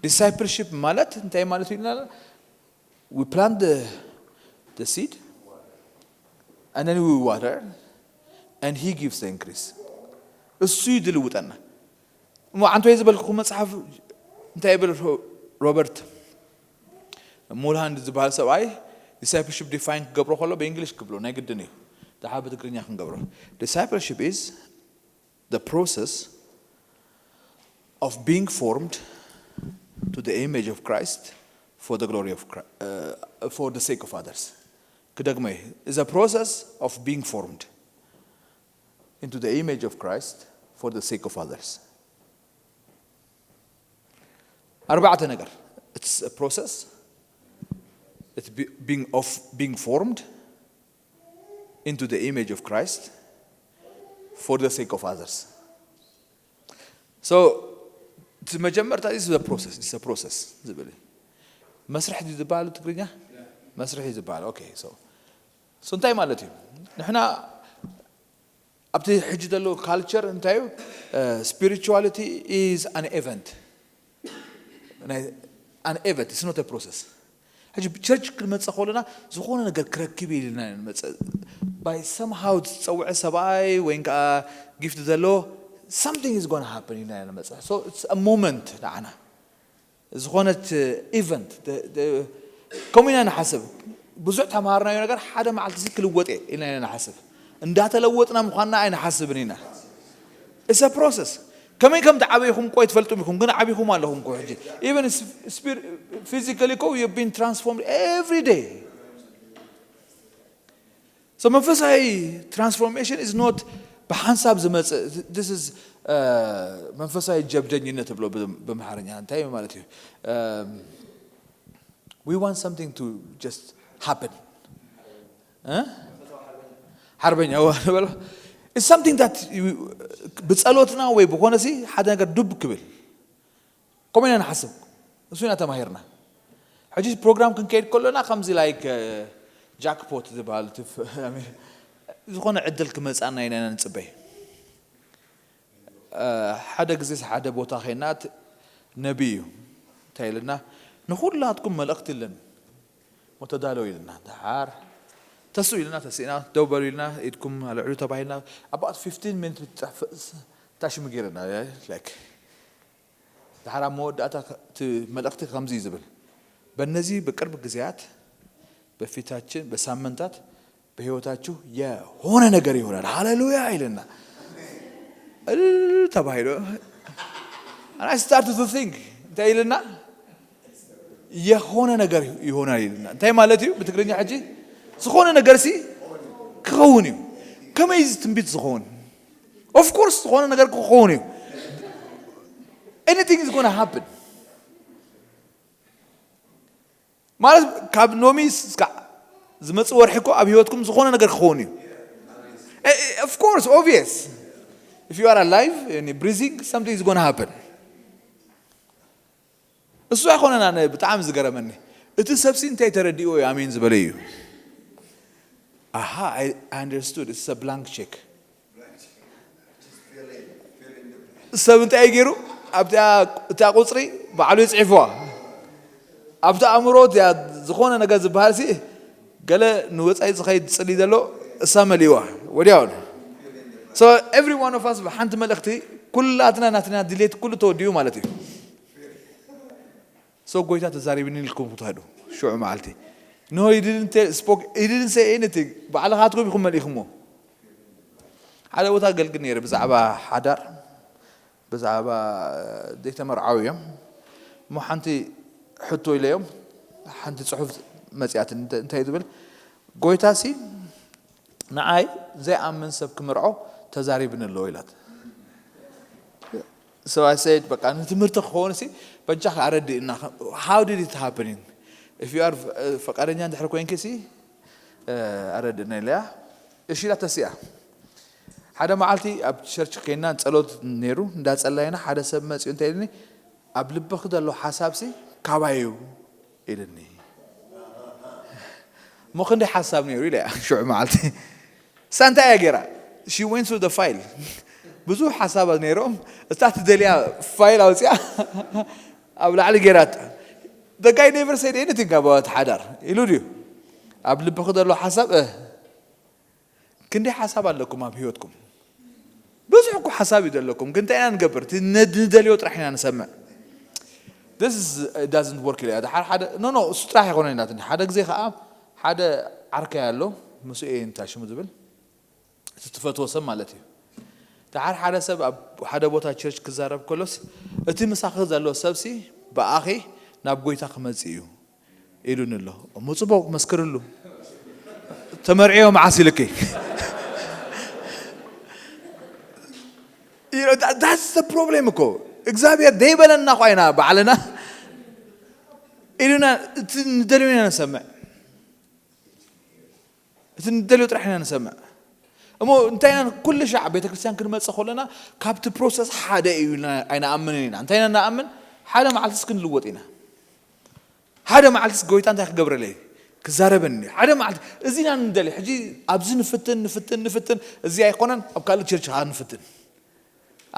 Discipleship ማለት እንታይ ማለት እዩ ኢልና? We plant the, the seed, and then we water, and he gives the increase. እሱ እዩ ዝልውጠና። እሞ ዓንቶይ ዝበልኩኹም መጽሓፍ እንታይ ይብል? ሮበርት ሙልሃንድ ዝበሃል ሰብኣይ discipleship define ክገብሮ ከሎ ብእንግሊሽ ክብሎ ናይ ግድን እዩ። ደሓ ብትግርኛ ክንገብሮ። Discipleship is the process of being formed to the image of Christ for the glory of Christ, uh, for the sake of others. ክደግሞ እየ። Is a process of being formed into the image of Christ for the sake of others. ኣርባዕተ ነገር. It's a process. It's be- being of being formed into the image of Christ for the sake of others. So እቲ መጀመርታ is the process, it's a process ዝብል እዩ። መስርሕ ድዩ ዝበሃል ትግርኛ? መስርሕ እዩ ዝበሃል። Okay, so so እንታይ ማለት እዩ? ንሕና ኣብቲ ሕጂ ዘሎ culture እንታይ እዩ? Spirituality is an event. An event, it's not a process. ሕጂ ቸርች ክንመጽእ ከለና ዝኾነ ነገር ክረክብ ኢልና ንመጽእ። By somehow ዝጸውዐ ሰብኣይ ወይ ከዓ ጊፍት ዘለዎ something is going to happen ኢልና ንመጽእ። So it's a moment ንዓና። ዝኾነት ኢቨንት ከምኡ ኢና ንሓስብ። ብዙሕ ተምሃርናዮ ነገር ሓደ መዓልቲ እዚ ክልወጥ እየ ኢልና ኢና ንሓስብ። እንዳተለወጥና ምዃንና ኣይንሓስብን ኢና። It's a process. ከመይ ከም ትዓበይኹም ቆይ ትፈልጡ ኢኹም፣ ግን ዓቢኹም ኣለኹም እኮ ሕጂ። Even physically እኮ you've been transformed every day. So መንፈሳዊ transformation is not ብሓንሳብ ዝመጽእ። This is መንፈሳዊ ጀብደኝነት ብሎ ብኣምሓርኛ እንታይ ማለት እዩ? We want something to just happen. ሓርበኛ በሎ። It's something that ብጸሎትና ወይ ብኾነ ሲ ሓደ ነገር ዱብ ክብል ከምኡ ኢና ንሓስብ። እሱ ኢና ተማሂርና። ሕጂ ፕሮግራም ክንከይድ ከሎና ከምዚ like ጃክፖት ዝበሃል ዝኾነ ዕድል ክመጻና ኢና ንጽበይ። ሓደ ግዜ ሓደ ቦታ ኸይና ነቢይ እዩ እንታይ ኢልና ንኹላትኩም መልእኽቲ ኣለኒ ሞ ተዳለው ኢልና ደሓር ተስኡ ኢልና ተስእና ደው በሉ ኢልና ኢድኩም ኣልዕሉ ተባሂልና about fifteen minutes ታሽሙ ገይርና like ደሓር ኣብ መወዳእታ እቲ መልእኽቲ ከምዚ እዩ ዝብል በእነዚህ በቅርብ ጊዜያት በፊታችን በሳምንታት በህይወታችሁ የሆነ ነገር ይሆናል ሃሌሉያ ይልና እል ተባሂሎ I started to think እንታይ ይልና የሆነ ነገር ይሆናል ይልና እንታይ ማለት እዩ ብትግርኛ ሕጂ ዝኾነ ነገር ሲ ክኸውን እዩ ከመይ እዚ ትንቢት ዝኸውን of course ዝኾነ ነገር ክኸውን እዩ anything is going to happen ማለት ካብ ሎሚ እስካ ዝመጽእ ወርሒ እኮ ኣብ ህይወትኩም ዝኾነ ነገር ክኸውን እዩ of course obvious if you are alive and breathing something is going to happen እሱ ኣይኮነን ኣነ ብጣዕሚ ዝገረመኒ እቲ ሰብሲ እንታይ ተረዲእዎ እዩ ኣሜን ዝበለ እዩ ኣሃ I understood it's a blank check ሰብ እንታይ እዩ ገይሩ ኣብታ እታ ቁፅሪ ባዕሉ ይፅሒፍዋ ኣብቲ ኣእምሮ ዝኾነ ነገር ዝበሃል ሲ ገለ ንወፃኢ ዝኸይድ ፅሊ ዘሎ እሳ መሊዋ ወዲያው so every one of us ሓንቲ መልእኽቲ ኩላትና ናትና ድሌት ኩሉ ተወዲኡ ማለት እዩ so ጎይታ ተዛሪብኒ ኢልኩም ክትኸዱ ሽዑ መዓልቲ no he didn't tell, spoke, he didn't say anything ባዕልኻትኩም ኢኹም መሊእኹሞ ሓደ ቦታ ኣገልግል ነይረ ብዛዕባ ሓዳር ብዛዕባ ዘይተመርዓው እዮም እሞ ሓንቲ ሕቶ ኢለዮም ሓንቲ ፅሑፍ መፅያት እንታይ ዝብል ጎይታ ሲ ንዓይ ዘይኣምን ሰብ ክምርዖ ተዛሪብኒ ኣለዎ ኢላት so I said በቃ ንትምህርቲ ክኸውን ሲ በጃኻ ኣረድእና how did it happening if you are ፈቃደኛ እንድሕር ኮይንኪ ሲ ኣረድእና ኢለያ እሺ ኢላ ተሲኣ ሓደ መዓልቲ ኣብ ቸርች ኮይና ጸሎት ነይሩ እንዳጸላይና ሓደ ሰብ መጺኡ እንታይ ኢልኒ ኣብ ልብኺ ዘሎ ሓሳብ ሲ ካባይ እዩ ኢልኒ እሞ ክንደይ ሓሳብ ነይሩ ኢለ ሽዑ መዓልቲ እሳ እንታይ እያ ገይራ she went through the file ብዙሕ ሓሳባት ነይሮም እታ ትደልያ ፋይል ኣውፅያ ኣብ ላዕሊ ገይራታ። The guy never said anything about ሓዳር ኢሉ ድዩ? ኣብ ልብኺ ዘሎ ሓሳብ እ ክንደይ ሓሳብ ኣለኩም ኣብ ህይወትኩም? ብዙሕ እኮ ሓሳብ እዩ ዘለኩም፣ ግን እንታይ ኢና ንገብር? እቲ ነድ- ንደልዮ ጥራሕ ኢና ንሰምዕ። This is, it doesn't work ኢለ። ሓደ ሓደ no no እሱ ጥራሕ ይኾነ ኢና። ሓደ ግዜ ከዓ ሓደ ዓርከይ ኣሎ፣ ምስ እየ እንታይ ሽሙ ዝብል፣ እቲ ትፈትዎ ሰብ ማለት እዩ። ደሓር ሓደ ሰብ ኣብ ሓደ ቦታ ቸርች ክዛረብ ከሎስ፣ እቲ ምሳኺ ዘሎ ሰብሲ ብኣኺ ናብ ጎይታ ክመጽእ እዩ ኢሉኒ ኣሎ። እሞ ጽቡቕ መስክርሉ። ተመርዕዮ መዓስ ኢልኪ? You know, that- that's the problem እኮ። እግዚኣብሔር ደይበለና እኳ ኢና ባዕልና ኢሉና፣ እቲ ንደልዮ ኢና ንሰምዕ። እቲ ንደልዮ ጥራሕ ኢና ንሰምዕ። እሞ እንታይ ኢና ኩሉ ሻዕ ቤተ ክርስቲያን ክንመጽእ ከለና ካብቲ ፕሮሰስ ሓደ እዩ ኢልና ኣይንኣምንን ኢና። እንታይ ኢና ንኣምን? ሓደ መዓልትስ ክንልወጥ ኢና። ሓደ መዓልትስ ጎይታ እንታይ ክገብረለይ? ክዛረበኒ። ሓደ መዓልቲ እዚ ኢና ንደሊ። ሕጂ ኣብዚ ንፍትን ንፍትን ንፍትን፣ እዚ ኣይኮነን፣ ኣብ ካልእ ቸርች ከዓ ንፍትን።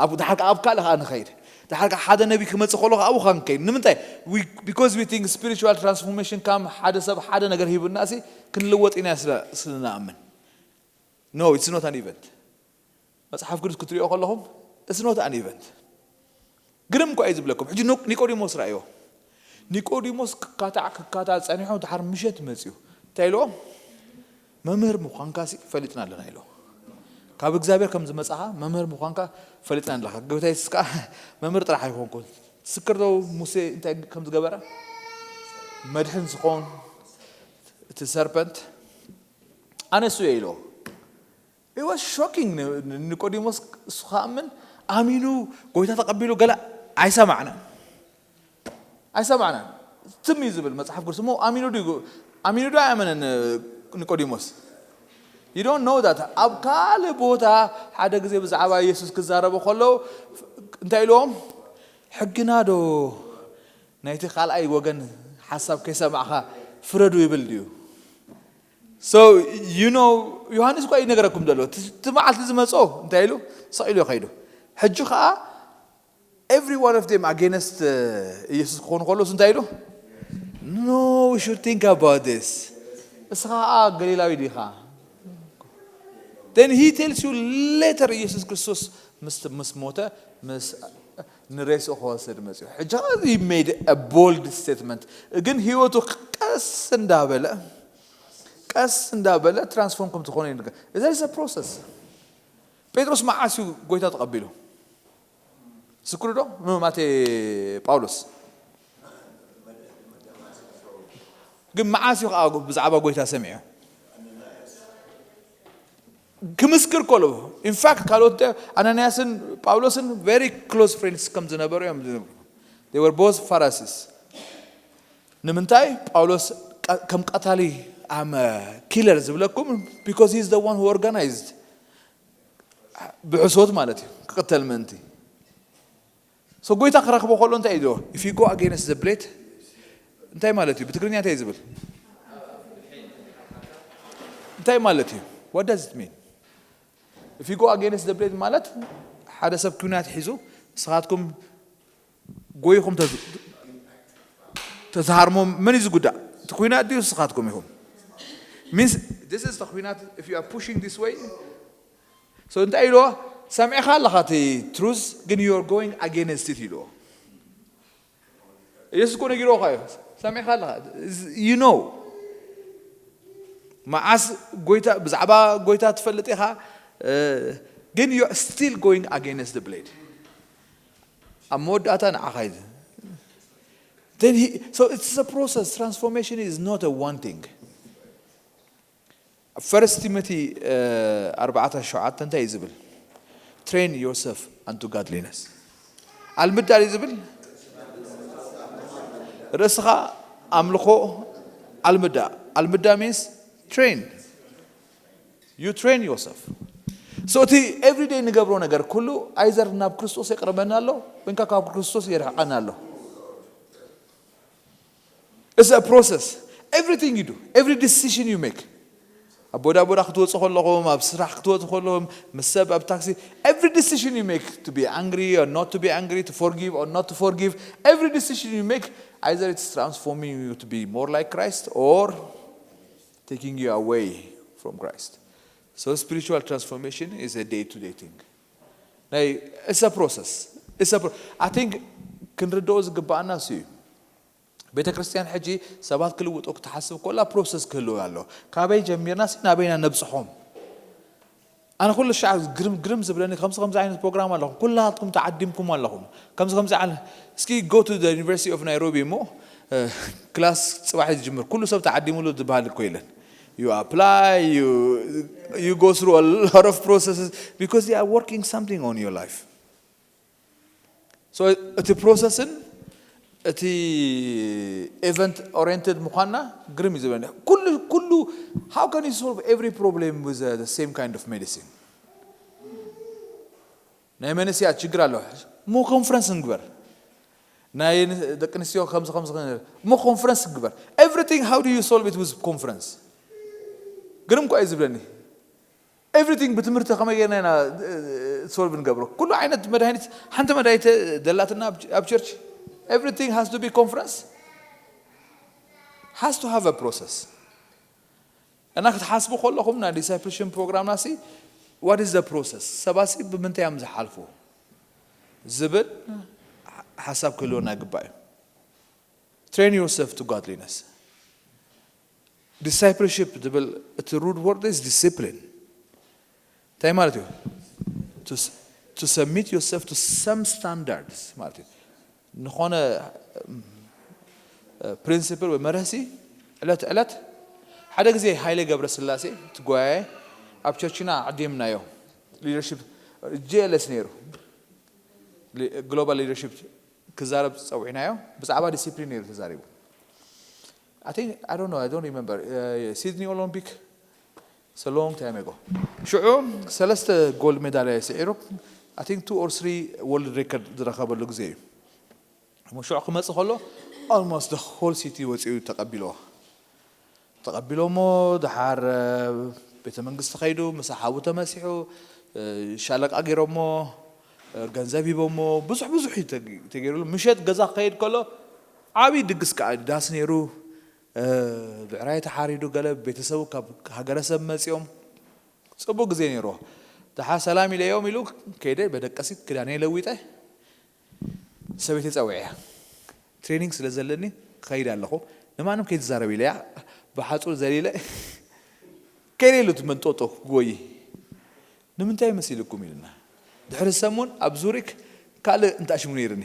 ኣብ ድሓር ከዓ ኣብ ካልእ ከዓ ንኸይድ። ድሓር ከዓ ሓደ ነቢ ክመጽእ ከሎ ከዓ ኣብኡ ከዓ ንከይድ። ንምንታይ? We- because we think spiritual transformation come ሓደ ሰብ ሓደ ነገር ሂቡና ሲ ክንልወጥ ኢና ስለ ስለ ንኣምን። No, it's not an event። መጽሓፍ ቅዱስ ክትሪኦ ከለኹም it's not an event። ግርም እኳ እዩ ዝብለኩም። ሕጂ ኖ- ኒቆዲሞስ ረኣዮ። ኒቆዲሞስ ክካታዕ ክካታዕ ጸኒሑ ድሓር ምሸት መጽዩ እንታይ ኢልዎ? መምህር ምዃንካ ሲ ፈሊጥና ኣለና ኢልዎ። ካብ እግዚኣብሔር ከም ዝመጻኻ መምህር ምዃንካ ፈሊጥና ኣለኻ። ጎይታ የሱስ ከኣ መምህር ጥራሕ ኣይኮንኩን። ትስክር ዶ ሙሴ እንታይ ከም ዝገበረ? መድሕን ዝኾን እቲ ሰርፐንት ኣነ እሱ እየ ኢልዎ። It was shocking ን- ን- ኒቆዲሞስ እሱ ክኣምን ኣሚኑ ጎይታ ተቐቢሉ ገለ ኣይሰማዕናን። ኣይሰማዕናን። ትም እዩ ዝብል መጽሓፍ ቅዱስ። እሞ ኣሚኑ ድዩ ኣሚኑ ዶ ኣያመነን ኒቆዲሞስ? You don't know that ኣብ ካልእ ቦታ ሓደ ግዜ ብዛዕባ ኢየሱስ ክዛረቡ ከለዉ እንታይ ኢልዎም? ሕግና ዶ ናይቲ ካልኣይ ወገን ሓሳብ ከይሰማዕኻ ፍረዱ ይብል ድዩ? So you know ዮሃንስ እኳ ይነገረኩም ዘሎ እቲ መዓልቲ ዝመጾ እንታይ ኢሉ ሰቕ ኢሉ ከይዱ። ሕጂ ከዓ every one of them against ኢየሱስ ክኾኑ ከለስ እንታይ ኢሉ? No, we should think about this። እስኻ ከዓ ገሊላዊ ዲኻ? Then he tells you later ኢየሱስ ክርስቶስ ምስ ምስ ሞተ ምስ ንሬስኡ ክወስድ መጽኡ። ሕጂ ከዓ he made a bold statement። ግን ህይወቱ ቀስ እንዳበለ ቀስ እንዳበለ ትራንስፎርም ከም ዝኾነ ይነገር። There is a process። ጴጥሮስ መዓስ እዩ ጎይታ ተቐቢሉ? ዝክሩ ዶ? ማቴ ጳውሎስ ግን መዓስ እዩ ከዓ ብዛዕባ ጎይታ ሰሚዑ? ክምስክር ከሎ ኢንፋክት ካልኦት ኣናንያስን ጳውሎስን very close friends ከም ዝነበሩ እዮም ዝነግሩ። They were both Pharisees። ንምንታይ ጳውሎስ ቀ- ከም ቀታሊ ኣመ ኪለር ዝብለኩም? Because he is the one who organized ብሕሶት ማለት እዩ ክቅተል ምእንቲ። So ጎይታ ክረኽቦ ከሎ እንታይ እዩ? If you go against the blade እንታይ ማለት እዩ? ብትግርኛ እንታይ እዩ ዝብል? እንታይ ማለት እዩ? What does it mean? If you go against the blade ማለት ሓደ ሰብ ኲናት ሒዙ ንስኻትኩም ጎይኹም ተዝ- ተዝሃርሞ መን እዩ ዝጉዳእ? እቲ ኲናት ድዩ ንስኻትኩም ኢኹም? Means this is the ኲናት። If you are pushing this way, so እንታይ ኢልዎ? ሰሚዕኻ ኣለኻ እቲ ትሩዝ ግን you are going against it ኢልዎ። ኢየሱስ እኮ ነጊርዎ እዩ። ሰሚዕኻ ኣለኻ። You know መዓስ ጎይታ ብዛዕባ ጎይታ ትፈልጥ ኢኻ። እ፣ ግን you are still going against the blade። ኣብ መወዳእታ ንዓኻ እዩ። Then he, so it's a process. Transformation is not a one thing. First Timothy ኣርባዕተ ሸውዓተ እንታይ እዩ ዝብል? Train yourself unto godliness። ኣልምዳ እዩ ዝብል። ርእስኻ ኣምልኾ ኣልምዳ። ኣልምዳ means train. You train yourself። So እቲ everyday ንገብሮ ነገር ኩሉ either ናብ ክርስቶስ የቅርበና ኣሎ ወይንካ ካብ ክርስቶስ የርሕቀና ኣሎ። It's a process. Everything you do, every decision you make, ኣብ ቦዳ ቦዳ ክትወፁ ከለኹም፣ ኣብ ስራሕ ክትወፁ ከለኹም፣ ምስ ሰብ ኣብ ታክሲ፣ every decision you make, to be angry or not to be angry, to forgive or not to forgive, every decision you make, either it's transforming you to be more like Christ or taking you away from Christ. So spiritual transformation is a day to day thing. ናይ it's a process. It's a pro- I think ክንርድኦ ዝግባኣና እሱ እዩ። ቤተ ክርስቲያን ሕጂ ሰባት ክልውጡ ክትሓስብ ከላ ፕሮሰስ ክህልው ኣሎ። ካበይ ጀሚርና ሲ ናበይና ነብፅሖም? ኣነ ኩሉ ሻዕ ግርም ግርም ዝብለኒ ከምዚ ከምዚ ዓይነት ፕሮግራም ኣለኹም፣ ኩላትኩም ተዓዲምኩም ኣለኹም፣ ከምዚ ከምዚ ዓለ እስኪ go to the University of Nairobi እሞ ክላስ ፅባሕ ዝጅምር ኩሉ ሰብ ተዓዲሙሉ ዝበሃል እኮ የለን። You apply, you, you go through a lot of processes because they are working something on your life. So እቲ ፕሮሰስን እቲ event oriented ምዃንና ግርም እዩ ዝብለኒ። ኩሉ ኩሉ how can you solve every problem with the same kind of medicine? ናይ መንእሰያት ችግር ኣሎ። ሞ ኮንፈረንስ ንግበር። ናይ ደቂ ኣንስትዮ ከምዚ ከምዚ ሞ ኮንፈረንስ ንግበር። Everything, how do you solve it with conference? ግርም እኮ እዩ ዝብለኒ። Everything ብትምህርቲ ከመይ ጌርና ኢና ሶልቭ ንገብሮ? ኩሉ ዓይነት መድሃኒት ሓንቲ መድሃኒት ደላትና ኣብ ቸርች። Everything has to be conference, has to have a process. እና ክትሓስቡ ከለኹም ናይ ዲሳይፕልሽን ፕሮግራምና ሲ what is the process? ሰባሲ ብምንታይ እዮም ዝሓልፉ ዝብል ሓሳብ ክህልወና ይግባእ እዩ። Train yourself to godliness. Discipleship ዝብል እቲ root word is discipline። እንታይ ማለት እዩ? To submit yourself to some standards ማለት እዩ። ንኾነ ፕሪንሲፕል ወይ መርህሲ ዕለት ዕለት ሓደ ግዜ ሃይለ ገብረ ስላሴ ትጓያየ ኣብ ቸርችና ዓዲምናዮ። ሊደርሽፕ ጄኤልኤስ ነይሩ። ግሎባል ሊደርሽፕ ክዛረብ ጸዊዕናዮ። ብዛዕባ ዲሲፕሊን ነይሩ ተዛሪቡ። I think, I don't know, I don't remember. Sydney Olympic, it's a long time ago. ሽዑ ሰለስተ ጎልድ ሜዳልያ ስዒሩ። I think two or three world record ዝረኸበሉ ግዜ እዩ። እሞ ሽዑ ክመጽእ ከሎ almost the whole city ወጺኡ ተቐቢልዎ። ተቐቢሎሞ። ደሓር ቤተ መንግስቲ ከይዱ ምስ ሓዉ ተመሲሑ። ሻለቃ ገይሮሞ። ገንዘብ ሂቦሞ። ብዙሕ ብዙሕ እዩ ተገይሩሉ። ምሸት ገዛ ክኸይድ ከሎ ዓብዪ ድግስ ከዓ ዳስ ነይሩ። ብዕራይ ተሓሪዱ፣ ገለ ቤተሰቡ ካብ ሃገረሰብ መፂኦም። ፅቡቅ ግዜ ነይርዎ። ደሓር ሰላም ኢለዮም ኢሉ ከይደ። በደቀሲት ክዳነይ ለዊጠ ሰበይቲ ጸዊዐያ። ትሬኒንግ ስለ ዘለኒ ክኸይድ ኣለኹ። ንማንም ከይትዛረብ ኢለያ ብሓጹር ዘሊለ ከይደ ኢሉ እቲ መንጦጦ ክጎይ። ንምንታይ መሲልኩም ኢልና። ድሕሪ ሰሙን ኣብ ዙሪክ ካልእ እንታሽሙ ነይርኒ።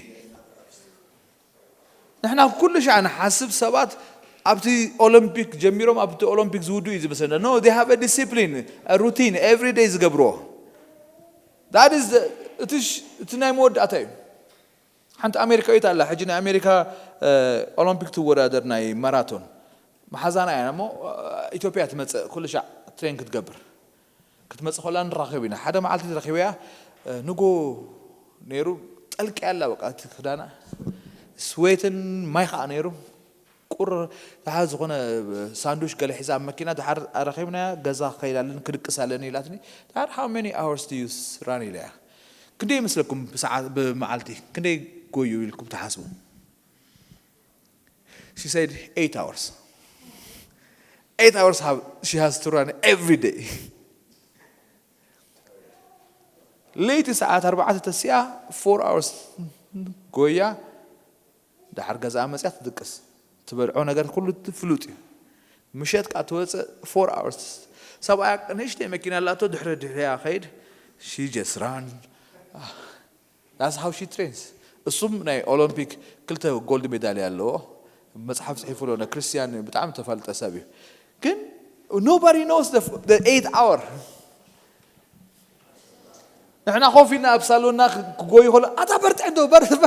ንሕና ኩሉ ሻዕ ንሓስብ ሰባት ኣብቲ ኦሎምፒክ ጀሚሮም ኣብቲ ኦሎምፒክ ዝውዱ እዩ ዝመስለና። No, they have a discipline, a routine, every day ዝገብርዎ። That is the, እቲ ናይ መወዳእታ እዩ። ሓንቲ ኣሜሪካዊት ኣላ ሕጂ ናይ ኣሜሪካ ኦሎምፒክ ትወዳደር ናይ ማራቶን መሓዛና እያ እሞ ኢትዮጵያ ትመፅእ ኩሉ ሻዕ ትሬን ክትገብር ክትመፅእ ከላ ንራኸብ ኢና ሓደ መዓልቲ ረኺበያ ንጎ ነይሩ ጠልቂ ኣላ በቃ እቲ ክዳና ስዌትን ማይ ከዓ ነይሩ ቁር ደሓር ዝኾነ ሳንዱሽ ገለ ሒዛ ኣብ መኪና ደሓር ኣረኺብናያ ገዛ ክኸይድ ኣለኒ ክድቅስ ኣለኒ ኢላትኒ ደሓር how many hours do you run ኢለያ ክንደይ ይመስለኩም ብሰዓት ብመዓልቲ ክንደይ ጎዩ ኢልኩም ትሓስቡ she said eight hours eight hours have, she has to run every day ለይቲ ሰዓት ኣርባዕተ ተሲኣ four hours ጎያ ደሓር ገዛኣ መፅያ ትድቅስ ትበልዖ ነገር ኩሉ ፍሉጥ እዩ ምሸት ከዓ ትወፅእ four hours ሰብኣያ ንእሽተይ መኪና ኣላቶ ድሕሪ ድሕሪያ ከይድ she just run that's how she trains እሱም ናይ ኦሎምፒክ ክልተ ጎልድ ሜዳልያ ኣለዎ መፅሓፍ ፅሒፉ ኣሎ ክርስቲያን ብጣዕሚ ተፋልጠ ሰብ እዩ ግን nobody knows the, the eight hour ንሕና ኮፍ ኢልና ኣብ ሳሎንና ክጎዩ ከሎ ኣታ በርትዕ ዶ በርትዕ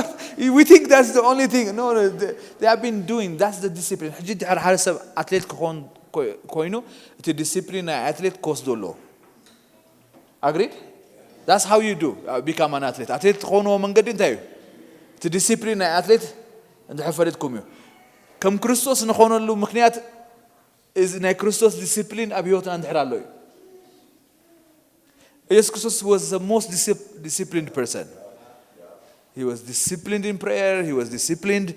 we think that's the only thing no they have been doing that's the discipline ሕጂ ድሕር ሓደ ሰብ ኣትሌት ክኾን ኮይኑ እቲ ዲስፕሊን ናይ ኣትሌት ክወስዶ ኣለዎ agreed that's how you do become an athlete ኣትሌት ትኾንዎ መንገዲ እንታይ እዩ እቲ ዲስፕሊን ናይ ኣትሌት እንድሕር ፈሊጥኩም እዩ ከም ክርስቶስ ንኾነሉ ምክንያት እዚ ናይ ክርስቶስ ዲሲፕሊን ኣብ ህይወትና እንድሕር ኣሎ እዩ። ኢየሱስ ክርስቶስ was the most discip- disciplined person. He was disciplined in prayer, he was disciplined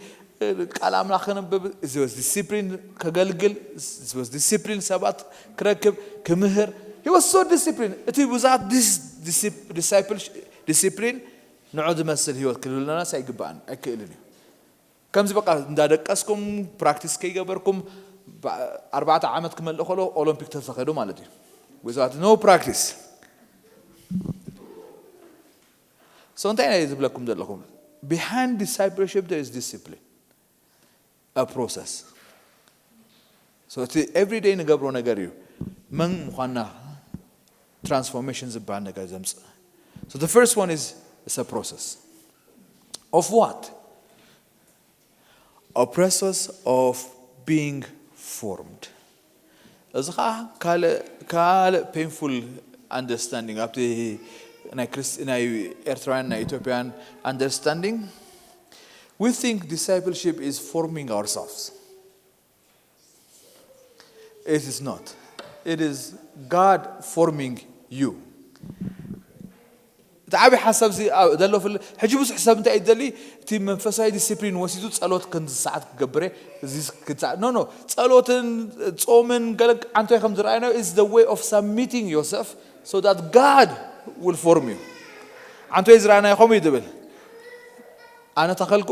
ቃል ኣምላኽ ከንብብ፣ he was disciplined ከገልግል፣ he was disciplined ሰባት ክረክብ ክምህር። He was so disciplined። እቲ ብዛት disciple discipline ንዑ ዝመስል ህይወት ክልብለናስ ኣይግባእን ኣይክእልን እዩ። ከምዚ በቃ እንዳደቀስኩም ፕራክቲስ ከይገበርኩም ኣርባዕተ ዓመት ክመልእ ከሎ ኦሎምፒክ ተተኸዱ ማለት እዩ። Without no practice። So እንታይ ናይ ዝብለኩም ዘለኹም? Behind discipleship there is discipline, a process. So እቲ everyday ንገብሮ ነገር እዩ መን ምዃንና ትራንስፎርሜሽን ዝበሃል ነገር ዘምፅእ። So the first one is it's a process of what? A process of being formed. እዚ ከዓ ካልእ ካልእ painful understanding ኣብቲ ናይ ክርስት ናይ ኤርትራውያን ናይ ኢትዮጵያን understanding. We think discipleship is forming ourselves. It is not. It is God forming you. እቲ ዓብዪ ሓሳብ እዚ ኣብ- ዘሎ ፍል ሕጂ ብዙሕ ሰብ እንታይ እዩ ዝደሊ? እቲ መንፈሳዊ ዲሲፕሊን ወሲዱ ጸሎት ክንዲ ሰዓት ክገብር እየ፣ እዚ ክሳዕ ኖ ኖ ጸሎትን ጾምን ገለ ዓንቶይ ከም ዝረኣይናዮ is the way of submitting yourself so that God will form you። ዓንቶይ ዝረኣናዮ ከምኡ እዩ ዝብል። ኣነ ተኸልኩ፣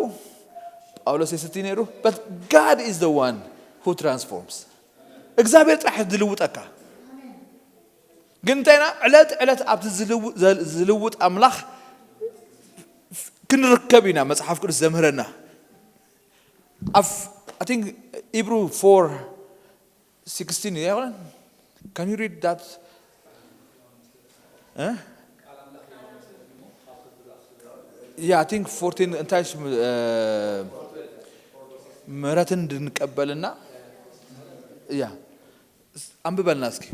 ጳውሎስ የስቲ ነይሩ። But God is the one who transforms። እግዚኣብሔር ጥራሕ ዝልውጠካ። ግን እንታይና ዕለት ዕለት ኣብቲ ዝልው- ዘ- ዝልውጥ ኣምላኽ ክንርከብ ኢና መጽሓፍ ቅዱስ ዘምህረና። ኣብ I think Hebrew four sixteen ይኸውን። Can you read that? እ? Yeah, I think fourteen እንታይ ሽሙ እ፣ ምህረትን እንድንቀበልና ያ ኣንብበልና እስኪ።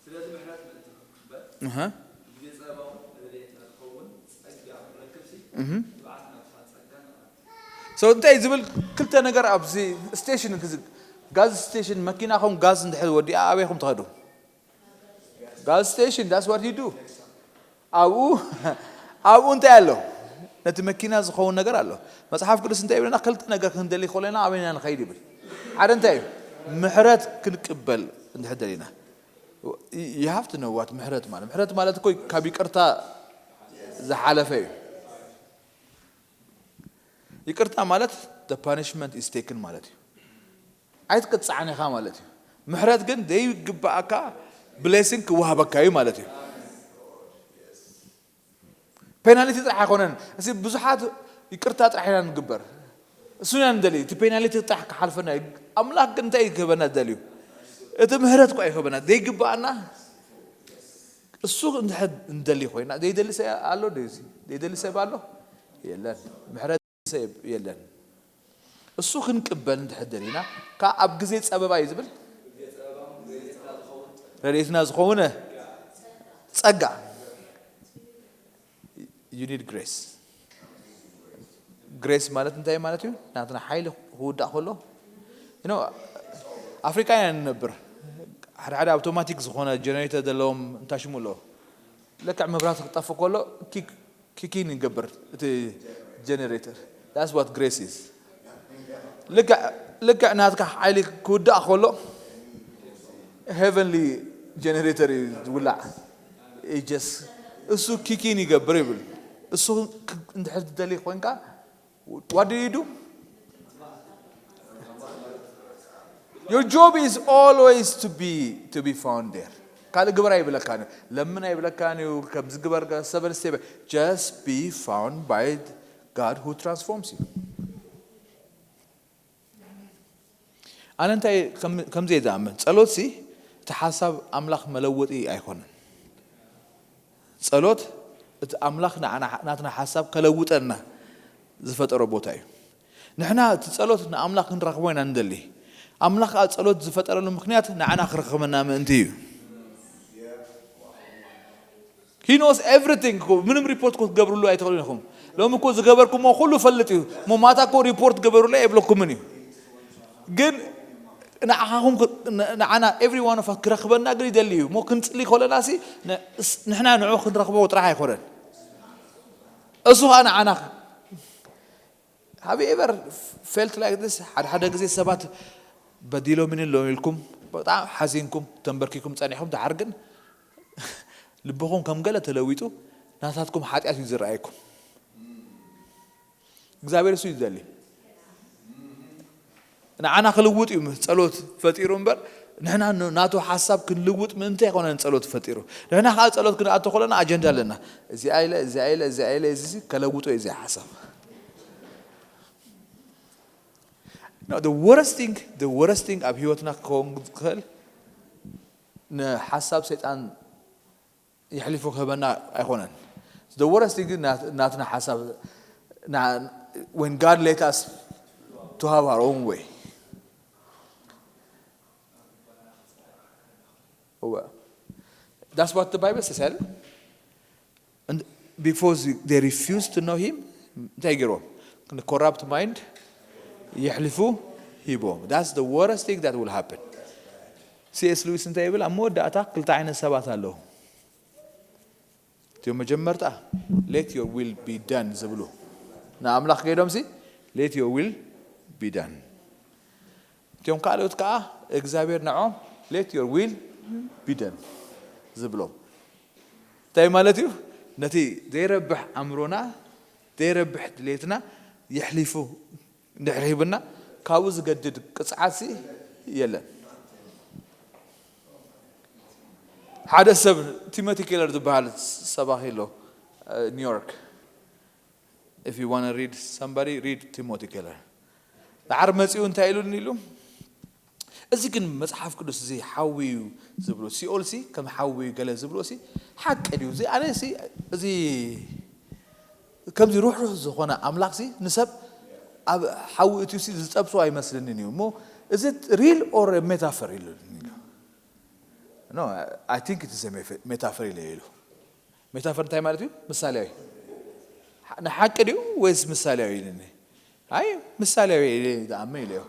ስለዚ ምሕረት ምእንቲ ክንቅበል እህ። ብግዜ ጸበባውን ረድኤትና ዝኸውን ጸጋ ክንረክብሲ እህ። ትብዓትና ዝኾነ ጸጋ ንቐበል። So እንታይ ዝብል ክልተ ነገር ኣብዚ ስቴሽን ክዝ- ጋዝ ስቴሽን መኪናኹም ጋዝ እንድሕር ወዲኣ ኣበይኹም ትኸዱ? ጋዝ ስቴሽን that's what you do። ኣብኡ ኣብኡ እንታይ ኣሎ? ነቲ መኪና ዝኸውን ነገር ኣሎ። መጽሓፍ ቅዱስ እንታይ ይብለና? ክልተ ነገር ክንደሊ ከለና ኣበይና ንኸይድ ይብል። ሓደ እንታይ እዩ? ምሕረት ክንቅበል እንድሕር ደሊና you have to know what ምሕረት ማለት ምሕረት ማለት እኮ ካብ ይቅርታ ዝሓለፈ እዩ። ይቅርታ ማለት the punishment is taken ማለት እዩ። ኣይትቅጻዕን ኢኻ ማለት እዩ። ምሕረት ግን ዘይግባኣካ ብሌሲንግ ክወሃበካ እዩ ማለት እዩ። ፔናልቲ ጥራሕ ኣይኮነን። እዚ ብዙሓት ይቅርታ ጥራሕ ኢና ንግበር፣ እሱ ኢና ንደሊ። እቲ ፔናልቲ ጥራሕ ክሓልፈና እዩ። ኣምላኽ ግን እንታይ እዩ ክህበና ዝደልዩ? እቲ ምህረት እኳ እዩ ክህበና ዘይግባኣና። እሱ እንድሕር እንደሊ ኮይና ዘይደሊ ሰብ ኣሎ ዶ? እዚ ዘይደሊ ሰብ ኣሎ የለን። ምሕረት ሰብ የለን። እሱ ክንቅበል እንድሕር ደሊና ካብ ኣብ ግዜ ጸበባ እዩ ዝብል ረድኤትና ዝኾነ ጸጋ you need grace። ግሬስ ማለት እንታይ ማለት እዩ? ናትና ሓይሊ ክውዳእ ከሎ you know ኣፍሪቃ ኢና ንነብር። ሓደ ሓደ ኣውቶማቲክ ዝኾነ ጀነሬተር ዘለዎም እንታይ ሽሙ ኣለዎ? ልክዕ መብራህቲ ክጠፍእ ከሎ ኪክ ኪኪን ይገብር እቲ ጀነሬተር። That's what grace is። ልክዕ ልክዕ ናትካ ሓይሊ ክውዳእ ከሎ ሄቨንሊ ጀነሬተር እዩ ዝውላዕ። It just እሱ ኪኪን ይገብር ይብል። እሱ ክ- እንድሕር ትደሊ ኮይንካ what do you do? Your job is always to be to be found there. ካልእ ግበር ኣይብለካን እዩ። ለምን ኣይብለካን እዩ። ከምዚ ግበር seven step. Just be found by God who transforms you. ኣነ እንታይ ከም- ከምዚ እየ ዝኣምን፣ ጸሎት ሲ እቲ ሓሳብ ኣምላኽ መለወጢ ኣይኮነን። ጸሎት እቲ ኣምላኽ ንዓና- ናትና ሓሳብ ከለውጠልና ዝፈጠሮ ቦታ እዩ። ንሕና እቲ ጸሎት ንኣምላኽ ክንረኽቦ ኢና ንደሊ። ኣምላኽ ኣብ ጸሎት ዝፈጠረሉ ምኽንያት ንዓና ክረኽበና ምእንቲ እዩ። He knows everything እኮ። ምንም ሪፖርት ክትገብርሉ ኣይትኽእሉን ኢኹም። ሎሚ እኮ ዝገበርኩሞ ኩሉ ፈልጥ እዩ። እሞ ማታ እኮ ሪፖርት ገበሩለይ ኣይብለኩምን እዩ። ግን ንዓኻኹም ክ- ን- ንዓና every one of us ክረኽበና ግን ይደሊ እዩ። እሞ ክንጽሊ ከለና ሲ ን- ስ- ንሕና ንዑ ክንረኽቦ ጥራሕ ኣይኮነን። እሱ ኸኣ ንዓና have you ever felt like this? ሓደ ሓደ ግዜ ሰባት በዲሎምኒ ሎም ኢልኩም በጣም ሓዚንኩም ተንበርኪኩም ጸኒሕኩም፣ ደሓር ግን ልብኹም ከም ገለ ተለዊጡ ናታትኩም ሓጢኣት እዩ ዝረኣየኩም። እግዚኣብሔር እሱ እዩ ዝደሊ። ንዓና ክልውጥ እዩ ጸሎት ፈጢሩ እምበር፣ ንሕና ን- ናቱ ሓሳብ ክንልውጥ ምእንቲ ኣይኮነን ጸሎት ፈጢሩ። ንሕና ከዓ ጸሎት ክንኣቶ ከለና ኣጀንዳ ኣለና። እዚኣ ኢለ፣ እዚኣ ኢለ፣ እዚኣ ኢለ፣ እዚ ከለውጦ እዩ እዚ ሓሳብ። No, the worst thing, the worst thing ኣብ ህይወትና ክኸውን ዝኽእል ንሓሳብ ሰይጣን የሕሊፉ ክህበና ኣይኮነን። The worst thing ግን ናት- ናትና ሓሳብ ና- when God let us to have our own way. እወ። That's what the Bible says, አይደል? And because they refuse to know him, እንታይ ገይሮም? Corrupt mind የሕልፉ ሂቦም። That's the worst thing that will happen. C S Lewis እንታይ ይብል? ኣብ መወዳእታ ክልተ ዓይነት ሰባት ኣለዉ። እቲኦም መጀመርታ let your will be done ዝብሉ ንኣምላኽ ከይዶም ሲ let your will be done። እቲኦም ካልኦት ከዓ እግዚኣብሔር ንዖም let your will be done ዝብሎም እንታይ ማለት እዩ? ነቲ ዘይረብሕ ኣእምሮና ዘይረብሕ ድሌትና የሕሊፉ እንድሕር ሂብና ካብኡ ዝገድድ ቅፅዓት ሲ የለን። ሓደ ሰብ ቲሞቲ ኬለር ዝበሃል ሰባኺ ኣሎ ኒውዮርክ። If you want to read somebody, read Timothy Keller. ዳዓር መፂኡ እንታይ ኢሉን ኢሉ እዚ ግን መፅሓፍ ቅዱስ እዚ ሓዊ እዩ ዝብሎ ሲኦል ሲ ከም ሓዊ እዩ ገለ ዝብሎ ሲ ሓቂ ድዩ እዚ ኣነ ሲ እዚ ከምዚ ሩሕሩሕ ዝኾነ ኣምላኽ ሲ ንሰብ ኣብ ሓዊ እትዩ ሲ ዝጠብሶ ኣይመስልንን እዩ እሞ እዚ real or metaphor ኢሉን ኢሉ No, I think it is a metaphor ኢለ ኢሉ ሜታፈር እንታይ ማለት እዩ? ምሳሌያዊ ንሓቂ ድዩ ወይስ ምሳሌያዊ ኢልኒ? ኣይ ምሳሌያዊ ኢለ ዝኣምን ኢለዮ።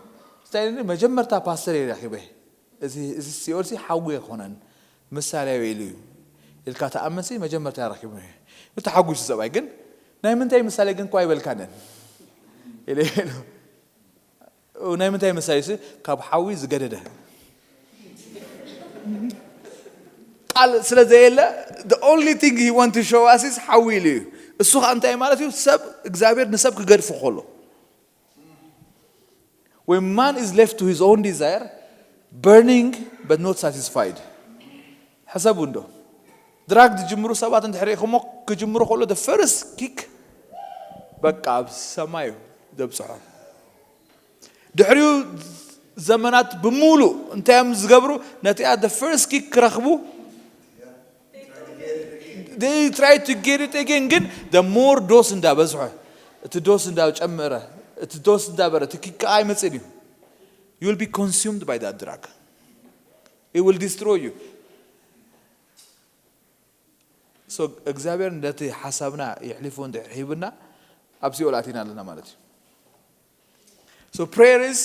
እንታይ ኢልኒ? መጀመርታ ፓስተር እየ ረኺበ። እዚ እዚ ሲኦል ሲ ሓዊ ኣይኮነን ምሳሌያዊ ኢሉ እዩ ኢልካ ተኣምን ሲ መጀመርታ ረኺቡ እዩ። ተሓጒሱ ሰብኣይ ግን ናይ ምንታይ ምሳሌ ግን እኮ ኣይበልካንን ኢለ ኢሉ ናይ ምንታይ ምሳሌ ሲ ካብ ሓዊ ዝገደደ ቃል ስለ ዘየለ the only thing he want to show us is ሓዊ ኢሉ እዩ። እሱ ከዓ እንታይ ማለት እዩ? ሰብ እግዚኣብሔር ንሰብ ክገድፉ ከሎ When man is left to his own desire, burning but not satisfied. ሕሰቡ እንዶ ድራግ ዝጅምሩ ሰባት እንድሕር ኢኹሞ ክጅምሩ ከሎ the first kick በቃ ኣብ ሰማይ እዩ ዘብፅሖም። ድሕሪኡ ዘመናት ብምሉእ እንታይ እዮም ዝገብሩ? ነቲኣ the first kick ክረኽቡ they try to get it again ግን the more ዶስ እንዳበዝሖ እቲ ዶስ እንዳጨመረ እቲ ዶስ እንዳበረ እቲ ኪክ ከዓ ኣይመፅእን እዩ። You will be consumed by that drug. It will destroy you. So እግዚኣብሔር ነቲ ሓሳብና የሕሊፉ እንድሕር ሂብና ኣብ ሲኦል ኣቲና ኣለና ማለት እዩ። So prayer is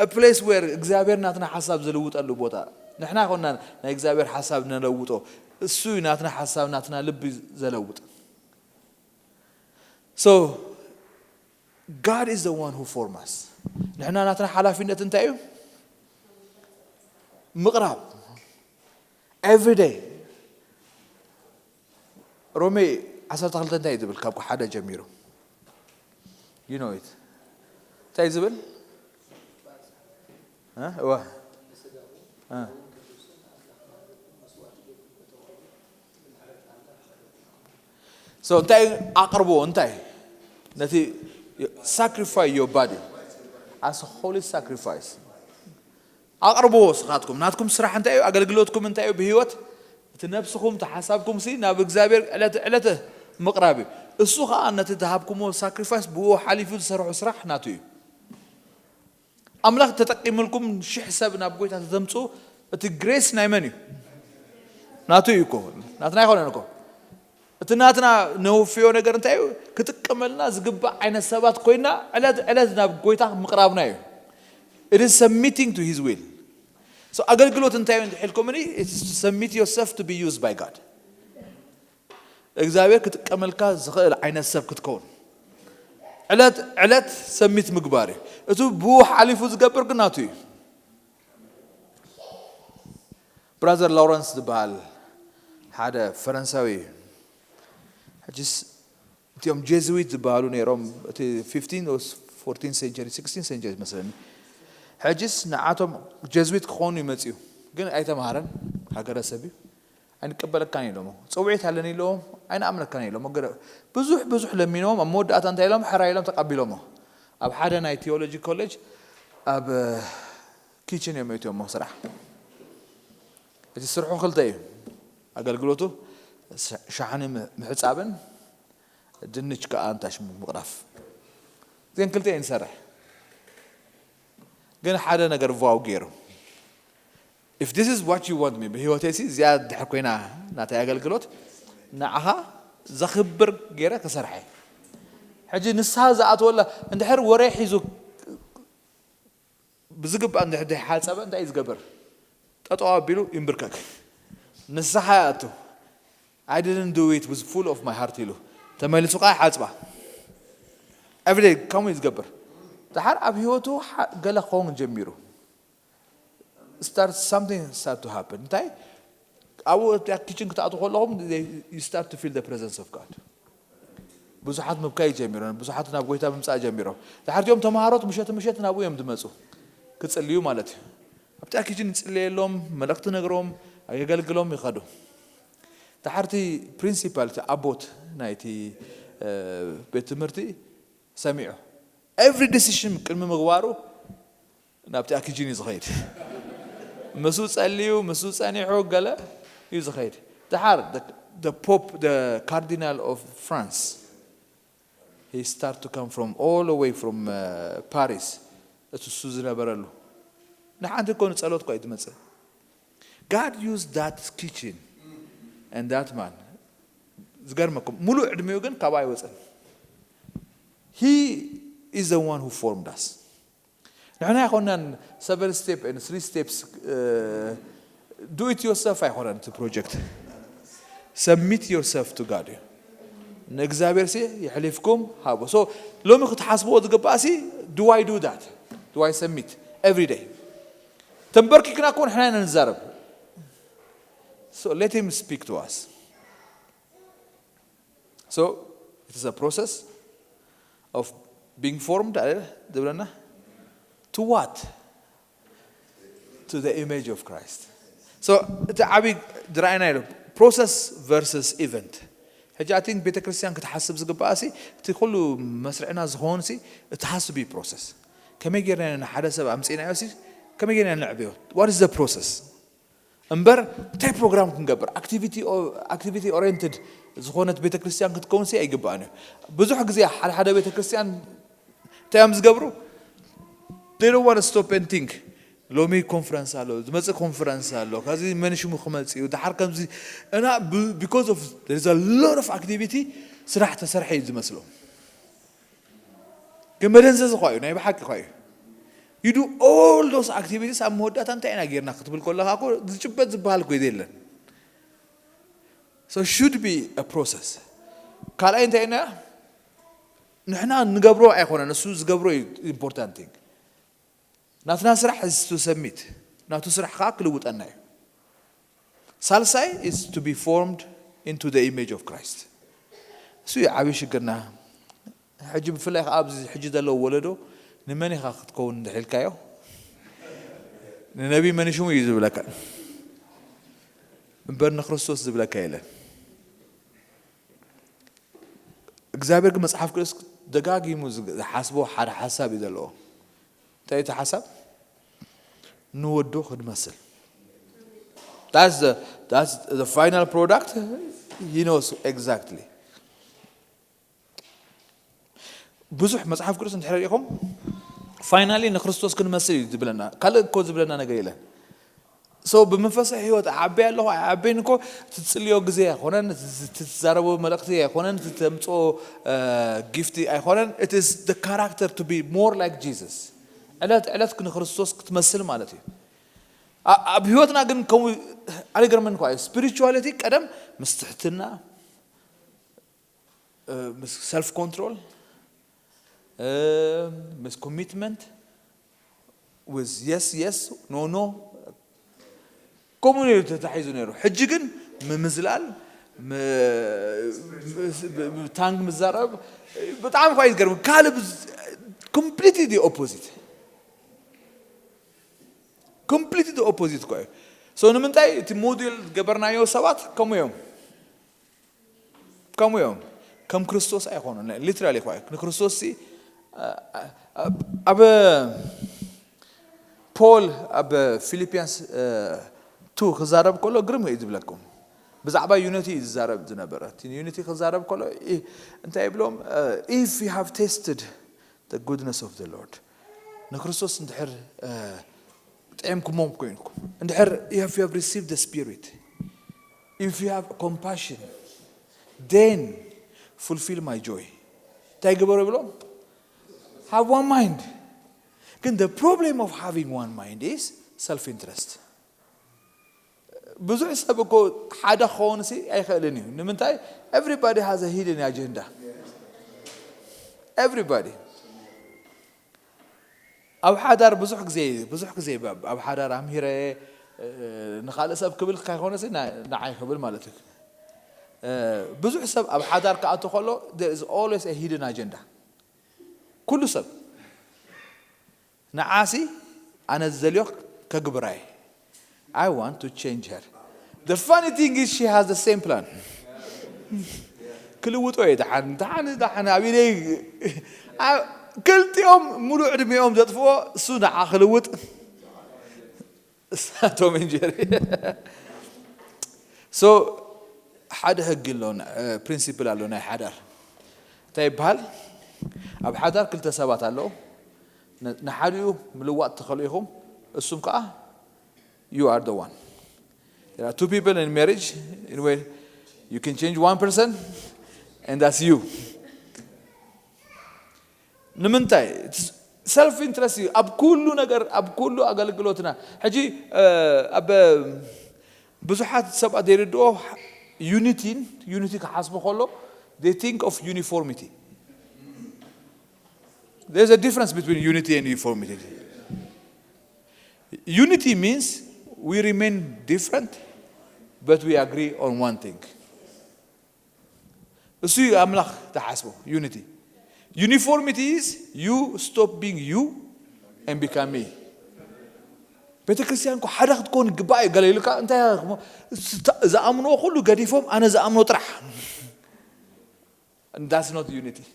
a place where እግዚኣብሔር ናትና ሓሳብ ዝልውጠሉ ቦታ ንሕና ኮና ናይ እግዚኣብሔር ሓሳብ ነለውጦ እሱ እዩ ናትና ሓሳብ ናትና ልቢ ዘለውጥ So God is the one who form us ንሕና ናትና ሓላፊነት እንታይ እዩ ምቕራብ every day ሮሜ ዓሰርተ ክልተ እንታይ እዩ ዝብል ካብ ሓደ ጀሚሩ you know it እንታይ እዩ ዝብል እወ so እንታይ ኣቕርቦ እንታይ ነቲ sacrifice your body as a holy sacrifice ኣቕርብዎ ስኻትኩም ናትኩም ስራሕ እንታይ እዩ ኣገልግሎትኩም እንታይ እዩ ብህይወት እቲ ነብስኹም እቲ ሓሳብኩም ሲ ናብ እግዚኣብሔር ዕለት ዕለት ምቕራብ እዩ እሱ ከዓ ነቲ ዝሃብኩምዎ ሳክሪፋይስ ብኡ ሓሊፉ ዝሰርሑ ስራሕ ናቱ እዩ ኣምላኽ ተጠቂምልኩም ሽሕ ሰብ ናብ ጎይታ ተተምፅኡ እቲ ግሬስ ናይ መን እዩ ናቱ እዩ እኮ ናትና ኣይኮነን እኮ እቲ ናትና ነውፍዮ ነገር እንታይ እዩ ክጥቀመልና ዝግባእ ዓይነት ሰባት ኮይና ዕለት ዕለት ናብ ጎይታ ምቕራብና እዩ it is submitting to his will So ኣገልግሎት እንታይ እዩ እንድሕልኩምኒ? It's to submit yourself to be used by God. እግዚኣብሔር ክጥቀመልካ ዝኽእል ዓይነት ሰብ ክትከውን፣ ዕለት ዕለት ሰሚት ምግባር እዩ። እቱ ብኡ ሓሊፉ ዝገብር ግን ናቱ እዩ። ብራዘር ላውረንስ ዝበሃል ሓደ ፈረንሳዊ እዩ። ሕጅስ እቲኦም ጀዝዊት ዝበሃሉ ነይሮም፣ እቲ ፊፍቲን ኦር ፎርቲን ሴንቸሪ፣ ሲክስቲን ሴንቸሪ መስለኒ። ሕጅስ ንዓቶም ጀዝዊት ክኾኑ ይመጽኡ፣ ግን ኣይተምሃረን፣ ሃገረሰብ እዩ። ኣይንቀበለካን ኢሎሞ። ጽውዒት ኣለኒ ኢሎም፣ ኣይንኣምነካን ኢሎሞ። ገለ ብዙሕ ብዙሕ ለሚኖም፣ ኣብ መወዳእታ እንታይ ኢሎም? ሕራይ ኢሎም ተቐቢሎሞ። ኣብ ሓደ ናይ ቲዮሎጂ ኮሌጅ ኣብ ኪችን እዮም እትዮሞ ስራሕ። እቲ ስርሑ ክልተ እዩ። ኣገልግሎቱ ሻ- ሻሓኒ ም- ምሕጻብን ድንች ከኣ እንታይ ሽሙ ምቕራፍ። እዚን ክልተ እየን ዝሰርሕ። ግን ሓደ ነገር ቫው ገይሩ። If this is what you want me ብህይወተይ ሲ እዚኣ ድሕር ኮይና ናተይ ኣገልግሎት ንዓኻ ዘኽብር ገይረ ከሰርሐ። ሕጂ ንስኻ ዝኣትወላ እንድሕር ወረ ሒዙ ብዝግባእ እንድሕር ዘይሓጸበ እንታይ እዩ ዝገብር? ጠጠው ኣቢሉ ይንብርከክ። ንስኻ ይኣቱ። I didn't do it with full of my heart ኢሉ ተመሊሱ ከዓ ይሓጽባ። Everyday ከምኡ እዩ ዝገብር። ድሓር ኣብ ህይወቱ ሓ- ገለ ክኸውን ጀሚሩ። Start something start to happen። እንታይ ኣብኡ ኣብቲ ኪችን ክትኣትዉ ከለኹም they- you start to feel the presence of God። ብዙሓት ምብካይ ጀሚሮም፣ ብዙሓት ናብ ጎይታ ምምጻእ ጀሚሮም። ድሓር እቲኦም ተምሃሮት ምሸት ምሸት ናብኡ እዮም ዝመጹ ክጽልዩ ማለት እዩ። ኣብቲ ኪችን ይጽለየሎም፣ መልእኽቲ ነግሮም፣ የገልግሎም ይኸዱ። ድሓርቲ ፕሪንሲፓል እቲ ኣቦት ናይቲ እ፣ ቤት ትምህርቲ ሰሚዑ every decision ቅድሚ ምግባሩ ናብቲ ኣኪጅን እዩ ዝኸይድ። ምስኡ ጸልዩ፣ ምስኡ ጸኒሑ ገለ እዩ ዝኸይድ። ድሓር the, the Pope, the Cardinal of France, he start to come from all the way from uh, Paris. እቲ እሱ ዝነበረሉ ንሓንቲ እኮ ንጸሎት እኮ እዩ ትመጽእ። God used that kitchen and that man. ዝገርመኩም ሙሉእ ዕድሜኡ ግን ካብኣ ኣይወጸን። He is the one who formed us. ንሕና ኣይኮናን seven step and three steps uh, do it yourself ኣይኮነን እቲ ፕሮጀክት። Submit yourself to God እዩ። ንእግዚኣብሔር ሲ የሕሊፍኩም ሃቡ። So ሎሚ ክትሓስብዎ ዝግባእ ሲ do I do that? Do I submit every day? ተንበርኪክና እኮ ንሕና ኢና ንዛረብ። So let him speak to us. So it is a process of being formed, uh, ዝብለና to what? To the image of Christ. So እቲ ዓብይ ዝረኣይና ኢሉ process versus event። ሕጂ I think ቤተ ክርስቲያን ክትሓስብ ዝግባኣ ሲ እቲ ኩሉ መስርዕና ዝኾን ሲ it has to be process። ከመይ ጌርና ኢና ንሓደ ሰብ ኣምጺእናዮ ሲ ከመይ ጌርና ነዕብዮ? What is the process? እምበር እንታይ ፕሮግራም ክንገብር activity oriented ዝኾነት ቤተ ክርስቲያን ክትከውን ሲ ኣይግባእን እዩ። ብዙሕ ግዜ ሓደ ሓደ ቤተ ክርስቲያን እንታይ እዮም ዝገብሩ? They don't want to stop and think. ሎሚ ኮንፈረንስ ኣሎ፣ ዝመጽእ ኮንፈረንስ ኣሎ፣ ከዚ መን ሽሙ ክመጽእ እዩ፣ ድሓር ከምዚ እና because of there is a lot of activity ስራሕ ተሰርሐ እዩ ዝመስሎም። ግን መደንዘዚ ኳ እዩ፣ ናይ ብሓቂ ኳ እዩ። You do all those activities ኣብ መወዳእታ እንታይ ኢና ጌርና ክትብል ከለኻ እኮ ዝጭበጥ ዝበሃል እኮ የለን። So should be a process። ካልኣይ እንታይ ኢና ንሕና ንገብሮ ኣይኮነን እሱ ዝገብሮ important thing። ናትና ስራሕ is to submit፣ ናቱ ስራሕ ከዓ ክልውጠና እዩ። ሳልሳይ is to be formed into the image of Christ። እሱ እዩ ዓብዪ ሽግርና። ሕጂ ብፍላይ ከዓ ኣብዚ ሕጂ ዘለዉ ወለዶ ንመን ኢኻ ክትከውን እንድሕልካዮ ንነቢ መን ሽሙ እዩ ዝብለካ እምበር ንክርስቶስ ዝብለካ የለን። እግዚኣብሔር ግን መጽሓፍ ቅዱስ ደጋጊሙ ዝሓስቦ ሓደ ሓሳብ እዩ ዘለዎ። እንታይ እቲ ሓሳብ? ንወዱ ክንመስል። That's the, that's the final product. He knows exactly. ብዙሕ መጽሓፍ ቅዱስ እንድሕር ሪኢኹም finally ንክርስቶስ ክንመስል እዩ ዝብለና። ካልእ እኮ ዝብለና ነገር የለን። So ብመንፈሳዊ ህይወት ዓቢ ኣለኹ ኣይዓበይን እኮ ትጽልዮ ግዜ ኣይኮነን፣ ትዛረቦ መልእክቲ ኣይኮነን፣ ተምጽኦ ጊፍቲ ኣይኮነን። It is the character to be more like Jesus። ዕለት ዕለት ንክርስቶስ ክትመስል ማለት እዩ። ኣብ ህይወትና ግን ከምኡ ኣይገርመን እኳ እዩ። ስፒሪቹዋሊቲ ቀደም ምስ ትሕትና፣ ምስ ሰልፍ ኮንትሮል፣ ምስ ኮሚትመንት፣ ዊዝ የስ የስ፣ ኖ ኖ፣ ከምኡ ነይሩ ተታሒዙ ነይሩ። ሕጂ ግን ምምዝላል፣ ታንግ ምዛረብ፣ ብጣዕሚ እኳ እዩ ዝገርም። ካልእ ኮምፕሊትሊ ኦፖዚት፣ ኮምፕሊትሊ ኦፖዚት እኳ እዩ። ሶ ንምንታይ እቲ ሞዴል ገበርናዮ ሰባት ከምኡ እዮም? ከምኡ እዮም። ከም ክርስቶስ ኣይኮኑን። ሊትራሊ እኳ እዩ። ንክርስቶስ ሲ ኣብ ፖል ኣብ ፊልፒያንስ ቱ ክዛረብ ከሎ ግርም እዩ ዝብለኩም። ብዛዕባ ዩኒቲ እዩ ዝዛረብ ዝነበረ። እቲ ዩኒቲ ክዛረብ ከሎ እንታይ ይብሎም? If you have tasted the goodness of the Lord፣ ንክርስቶስ እንድሕር ጥዒምኩሞም ኮይንኩም፣ እንድሕር if you have received the Spirit, if you have compassion, then fulfill my joy። እንታይ ግበሩ ይብሎም? Have one mind። ግን the problem of having one mind is self interest። ብዙሕ ሰብ እኮ ሓደ ክኸውን ሲ ኣይኽእልን እዩ። ንምንታይ? Everybody has a hidden agenda። Everybody ኣብ ሓዳር ብዙሕ ግዜ ብዙሕ ግዜ ኣብ ሓዳር ኣምሂረ ንካልእ ሰብ ክብል ካይኮነሲ ንዓይ ክብል ማለት እዩ። ብዙሕ ሰብ ኣብ ሓዳር ክኣቱ ከሎ there is always a hidden agenda። ኩሉ ሰብ ንዓሲ ኣነ ዝደልዮ ከግብራይ። I want to change her። The funny thing is she has the same plan። ክልውጦ እየ። ደሓን ደሓን ደሓን ኣብ ኢደይ ክልቲኦም ሙሉእ ዕድሚኦም ዘጥፍኦ እሱ ንዓ ክልውጥ። ቶም ን ጀሪ። So ሓደ ህጊ ኣሎ፣ ፕሪንሲፕል ኣሎ ናይ ሓዳር። እንታይ ይበሃል? ኣብ ሓዳር ክልተ ሰባት ኣለዉ። ንሓዲኡ ምልዋጥ ትኽእሉ ኢኹም። እሱም ከዓ you are the one። There are two people in marriage in where you can change one person, and that's you። ንምንታይ? ሰልፍ ኢንትረስት እዩ ኣብ ኩሉ ነገር፣ ኣብ ኩሉ ኣገልግሎትና። ሕጂ ኣብ ብዙሓት ሰባት ዘይርድኦ ዩኒቲን ዩኒቲ ክሓስቡ ከሎ they think of uniformity። There's a difference between unity and uniformity. Unity means we remain different, but we agree on one thing. እሱ እዩ ኣምላኽ ተሓስቦ ዩኒቲ። Uniformity is you stop being you and become me። ቤተ ክርስቲያን እኮ ሓደ ክትኮን ግባእ እዩ ገለ ኢሉካ እንታይ ዝኣምንዎ ኩሉ ገዲፎም ኣነ ዝኣምኖ ጥራሕ። That's not unity።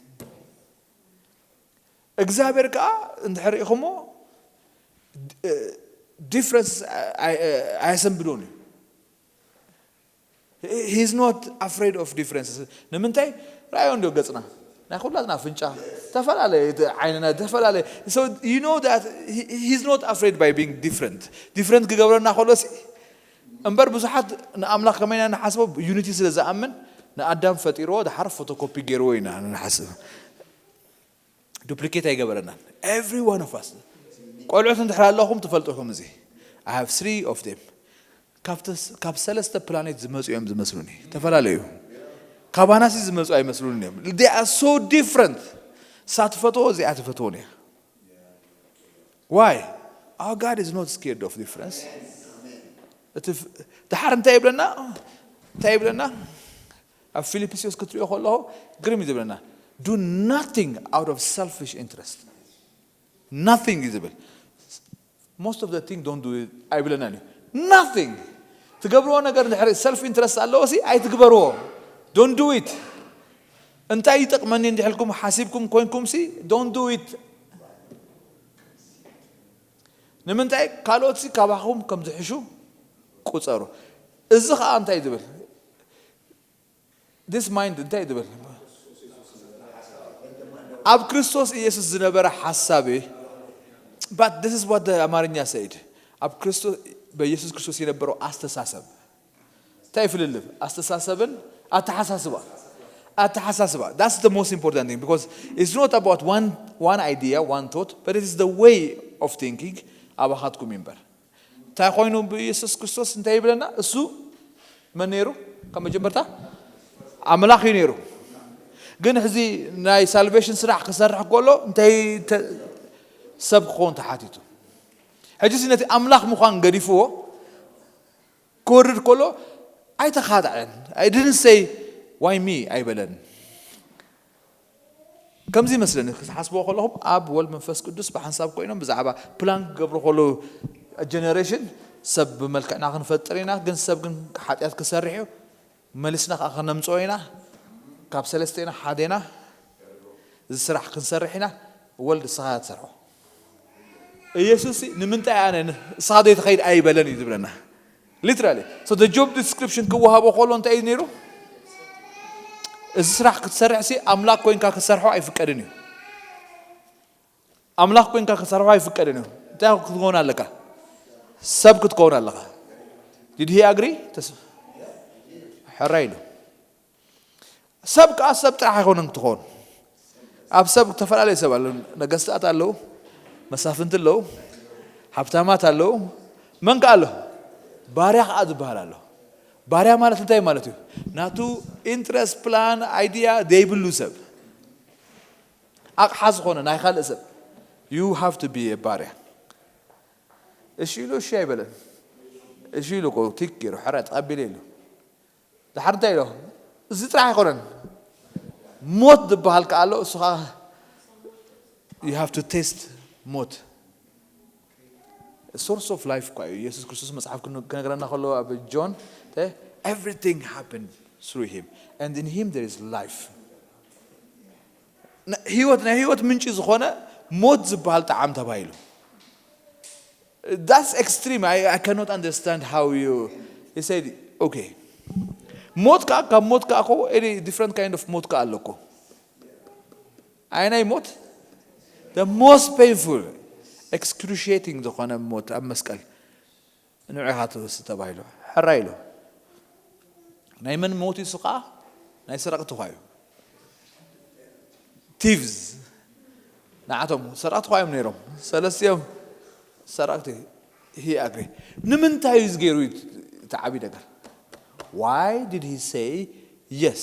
እግዚኣብሔር ከዓ እንድሕር ኢኹሞ ዲፍረንስ ኣየሰንብዶን እዩ። He's not afraid of differences። ንምንታይ? ራእዮ እንዶ ገፅና ናይ ኩላትና ኣፍንጫ ተፈላለየ፣ ዓይንና ተፈላለየ። So you know that he's not afraid by being different። ዲፍረንት ክገብረና ከሎ ሲ እምበር ብዙሓት ንኣምላኽ ከመይና ንሓስቦ ዩኒቲ ስለ ዝኣምን ንኣዳም ፈጢርዎ ድሓር ፎቶኮፒ ገይርዎ ኢና ንሓስብ። ዱፕሊኬት ኣይገበረናን። Every one of us ቆልዑት እንድሕር ኣለኹም ትፈልጡ ኢኹም። እዚ I have three of them። ካብ ሰለስተ ፕላኔት ዝመፁ እዮም ዝመስሉኒ። ተፈላለዩ ካባናሲ ዝመፁ ኣይመስሉን እዮም። They are so different። ሳትፈትዎ እዚኣ ትፈትዎን እያ። Why? Our God is not scared of difference። እቲ ድሓር እንታይ ይብለና? እንታይ ይብለና? ኣብ ፊልጵስዩስ ክትሪኦ ከለኹ ግርም እዩ ዝብለና። Do nothing out of selfish interest። Nothing እዩ ዝብል። Most of the thing don't do it ኣይብለናን እዩ። Nothing ትገብርዎ ነገር ድሕሪ ሰልፍ ኢንትረስት ኣለዎ ሲ ኣይትግበርዎ። Don't do it። እንታይ ይጠቕመኒ እንድሕልኩም ሓሲብኩም ኮይንኩም ሲ don't do it። ንምንታይ? ካልኦት ሲ ካባኹም ከም ዝሕሹ ቁፀሩ። እዚ ከዓ እንታይ ዝብል? This mind እንታይ ዝብል? ኣብ ክርስቶስ ኢየሱስ ዝነበረ ሓሳብ እዩ። But this is what the ኣማርኛ said። ኣብ ክርስቶስ በኢየሱስ ክርስቶስ የነበረው አስተሳሰብ እንታይ ፍልልብ ኣስተሳሰብን ኣተሓሳስባ ኣተሓሳስባ that's the most important thing because it's not about one one idea one thought but it is the way of thinking። ኣባኻትኩም ይንበር። እንታይ ኮይኑ ብኢየሱስ ክርስቶስ እንታይ ይብለና? እሱ መን ነይሩ? ካብ መጀመርታ ኣምላኽ እዩ ነይሩ። ግን ሕዚ ናይ ሳልቬሽን ስራሕ ክሰርሕ ከሎ እንታይ ተ- ሰብ ክኸውን ተሓቲቱ። ሕጂ ነቲ ኣምላኽ ምዃን ገዲፍዎ ክወርድ ከሎ ኣይተኻትዐን። I didn't say why me ኣይበለን። ከምዚ ይመስለኒ ክትሓስብዎ ከለኹም ኣብ ወልድ መንፈስ ቅዱስ ብሓንሳብ ኮይኖም ብዛዕባ ፕላን ክገብሩ ከለዉ ጀነሬሽን ሰብ ብመልክዕና ክንፈጥር ኢና፣ ግን ሰብ ግን ሓጢኣት ክሰርሕ እዩ፣ መሊስና ከዓ ከነምፅኦ ኢና፣ ካብ ሰለስተ ኢና ሓደ ኢና፣ እዚ ስራሕ ክንሰርሕ ኢና፣ ወልድ እስኻ ትሰርሖ። ኢየሱስ ንምንታይ ኣነ እስኻ ዘይትኸይድ ኣይበለን እዩ ዝብለና። Literally so the job description ክወሃቦ ከሎ እንታይ እዩ ነይሩ? እዚ ስራሕ ክትሰርሕ ሲ ኣምላኽ ኮይንካ ክትሰርሖ ኣይፍቀድን እዩ። ኣምላኽ ኮይንካ ክትሰርሖ ኣይፍቀድን እዩ። እንታይ ክትኸውን ኣለካ? ሰብ ክትከውን ኣለካ። Did he agree? ተስ- ሕራይ ኢሉ። ሰብ ከዓ ሰብ ጥራሕ ኣይኮነን ክትኸውን። ኣብ ሰብ ዝተፈላለዩ ሰብ ኣለዉ። ነገስታት ኣለዉ፣ መሳፍንቲ ኣለዉ፣ ሃብታማት ኣለዉ። መን ከዓ ኣሎ? ባርያ ከዓ ዝበሃል ኣሎ። ባርያ ማለት እንታይ ማለት እዩ? ናቱ ኢንትረስት፣ ፕላን፣ ኣይዲያ ዘይብሉ ሰብ፣ ኣቕሓ ዝኾነ ናይ ካልእ ሰብ። You have to be a ባርያ። እሺ ኢሉ እሺ ኣይበለን። እሺ ኢሉ እኮ ቲክ ገይሩ ሕራይ ተቐቢለ ኢሉ። ድሓር እንታይ ኢሎ? እዚ ጥራሕ ኣይኮነን፣ ሞት ዝበሃል ከኣ ኣሎ። እሱ ኸዓ you have to taste ሞት። Source of life እኳ እዩ። ኢየሱስ ክርስቶስ መጽሓፍ ክን- ክነግረና ከሎ ኣብ ጆን እንታይ? Everything happened through him and in him there is life። ን- ህይወት ናይ ህይወት ምንጪ ዝኾነ ሞት ዝበሃል ጣዕም ተባሂሉ። That's extreme. I, I cannot understand how you he said okay. ሞት ከዓ ካብ ሞት ከዓ እኮ any different kind of ሞት ከዓ ኣሎ እኮ። ኣይናይ ሞት? The most painful, excruciating ዝኾነ ሞት ኣብ መስቀል ንዑኻ ትወስድ ተባሂሉ። ሕራይ ኢሉ። ናይ መን ሞት እዩ? እሱ ከዓ ናይ ሰረቕቲ እኳ እዩ። ቲቭዝ ንዓቶም ሰረቕቲ እኳ እዮም ነይሮም። ሰለስቲኦም ሰረቕቲ። He agree. ንምንታይ እዩ ዝገይሩ? እቲ ዓብዪ ነገር why did he say yes?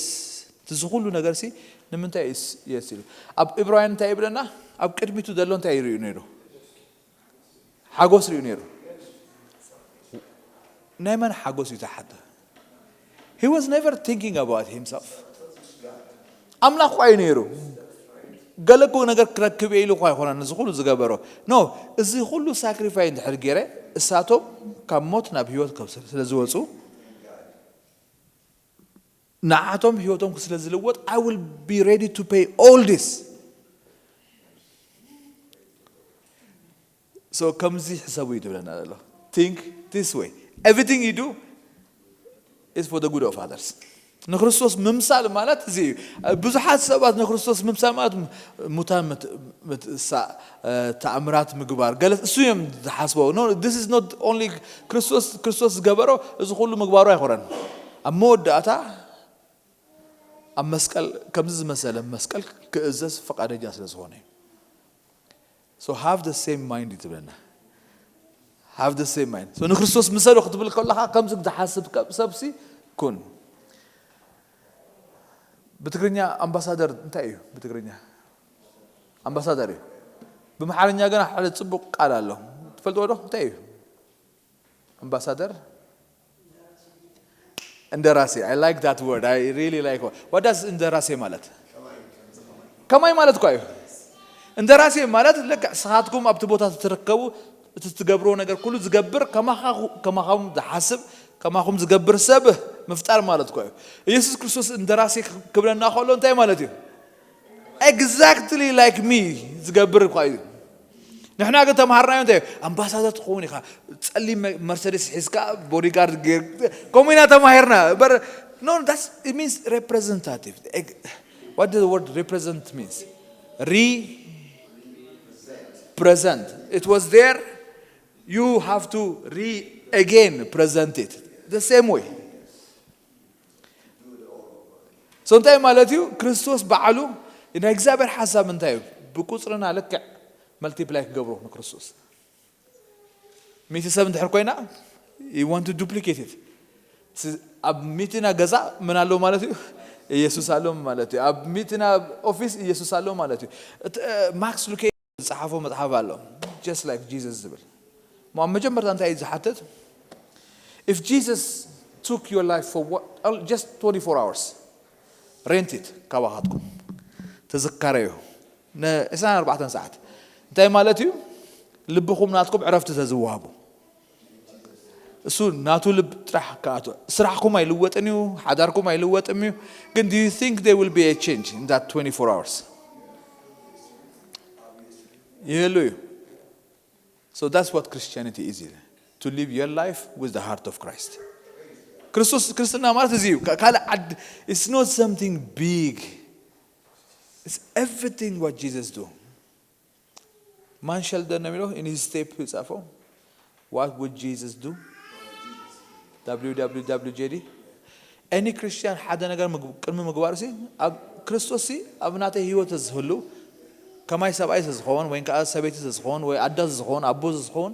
እዚ ኩሉ ነገር ሲ ንምንታይ እዩ የስ ኢሉ? ኣብ ዕብራውያን እንታይ ይብለና? ኣብ ቅድሚቱ ዘሎ እንታይ ይርእዩ ነይሩ? ሓጎስ ርእዩ ነይሩ። ናይ መን ሓጎስ እዩ ተሓተ? He was never thinking about himself. ኣምላኽ እኳ እዩ ነይሩ። ገለ እኮ ነገር ክረክብ እየ ኢሉ እኳ ኣይኮነን እዚ ኩሉ ዝገበሮ። ኖ፣ እዚ ኩሉ ሳክሪፋይ እንድሕር ገይረ እሳቶም ካብ ሞት ናብ ህይወት ስለ ዝወፁ ንዓቶም ህይወቶም ስለ ዝልወጥ I will be ready to pay all this. So ከምዚ ሕሰቡ እዩ ትብለና ዘሎ። Think this way. Everything you do is for the good of others. ንክርስቶስ ምምሳል ማለት እዚ እዩ። ብዙሓት ሰባት ንክርስቶስ ምምሳል ማለት ሙታን ምት- ምትእሳእ፣ ተኣምራት ምግባር ገለ እሱ እዮም ዝሓስበው። No, this is not only ክርስቶስ ክርስቶስ ዝገበሮ እዚ ኩሉ ምግባሩ ኣይኮነን። ኣብ መወዳእታ ኣብ መስቀል ከምዚ ዝመሰለ መስቀል ክእዘዝ ፈቃደኛ ስለ ዝኾነ እዩ። So have the same mind እዩ ትብለና። Have the same mind. So ንክርስቶስ ምሰሉ ክትብል ከለኻ ከምዚ ዝሓስብ ሰብ- ሰብሲ ኩን። ብትግርኛ ኣምባሳደር እንታይ እዩ? ብትግርኛ ኣምባሳደር እዩ። ብመሓርኛ ግን ሓደ ፅቡቅ ቃል ኣሎ። ትፈልጥዎ ዶ? እንታይ እዩ? ኣምባሳደር እንደራሴ። I like that word. I really like what, what does እንደራሴ ማለት? ከማይ ማለት እኳ እዩ። እንደራሴ ማለት ልክዕ ስኻትኩም ኣብቲ ቦታ ትርከቡ እቲ ትገብርዎ ነገር ኩሉ ዝገብር ከማኻ- ከማኹም ዝሓስብ ከማኹም ዝገብር ሰብ ምፍጣር ማለት እኳ እዩ። ኢየሱስ ክርስቶስ እንደራሴ ክብለና ከሎ እንታይ ማለት እዩ? Exactly like me ዝገብር እኳ እዩ። ንሕና ግን ተምሃርናዮ እንታይ እዩ? ኣምባሳደር ትኸውን ኢኻ፣ ጸሊም መ- መርሰዲስ ሒዝካ ቦዲጋርድ ጌር ከምኡ ኢና ተማሂርና። But no, that's it means representative. Ex- What does the word represent means? Represent. It was there. You have to re again present it the same way. So እንታይ ማለት እዩ? ክርስቶስ ባዕሉ ናይ እግዚኣብሔር ሓሳብ እንታይ እዩ? ብቁፅርና ልክዕ መልቲፕላይ ክገብሮ ንክርስቶስ ሚእቲ ሰብ እንድሕር ኮይና you want to duplicate it። ስ- ኣብ ሚእቲና ገዛ ምን ኣሎ ማለት እዩ? ኢየሱስ ኣሎ ማለት እዩ። ኣብ ሚእቲና ኦፊስ ኢየሱስ ኣሎ ማለት እዩ። እቲ፣ እ፣ ማክስ ሉኬ ዝጸሓፎ መጽሓፍ ኣሎ፣ just like Jesus ዝብል። እሞ ኣብ መጀመርታ እንታይ እዩ ዝሓትት? If Jesus took your life for what, just twenty-four hours, rent it ካባኻትኩም፣ ተዝካረዩ ን ዕስራን ኣርባዕተን ሰዓት። እንታይ ማለት እዩ? ልብኹም ናትኩም ዕረፍቲ ተዝወሃቡ፣ እሱ ናቱ ልብ ጥራሕ ክኣትዎ። ስራሕኩም ኣይልወጥን እዩ፣ ሓዳርኩም ኣይልወጥን እዩ። ግን do you think there will be a change in that twenty-four hours? ይህሉ እዩ። So that's what Christianity is, to live your life with the heart of Christ. ክርስቶስ፣ ክርስትና ማለት እዚ እዩ። ካ- ካልእ ዓድ፣ it's not something big. It's everything what Jesus do. ማን ሸልደን ነው የሚለው? In his step ይጻፈው። What would Jesus do? W W W J D. Any Christian ሓደ ነገር ምግብ- ቅድሚ ምግባሩ ሲ ኣብ ክርስቶስ ሲ ኣብ ናተይ ህይወት ዝህሉ፣ ከማይ ሰብኣይ ዝኸውን ወይ ከዓ ሰበይቲ ዝኸውን ወይ ኣዳ ዝኸውን ኣቦ ዝኸውን,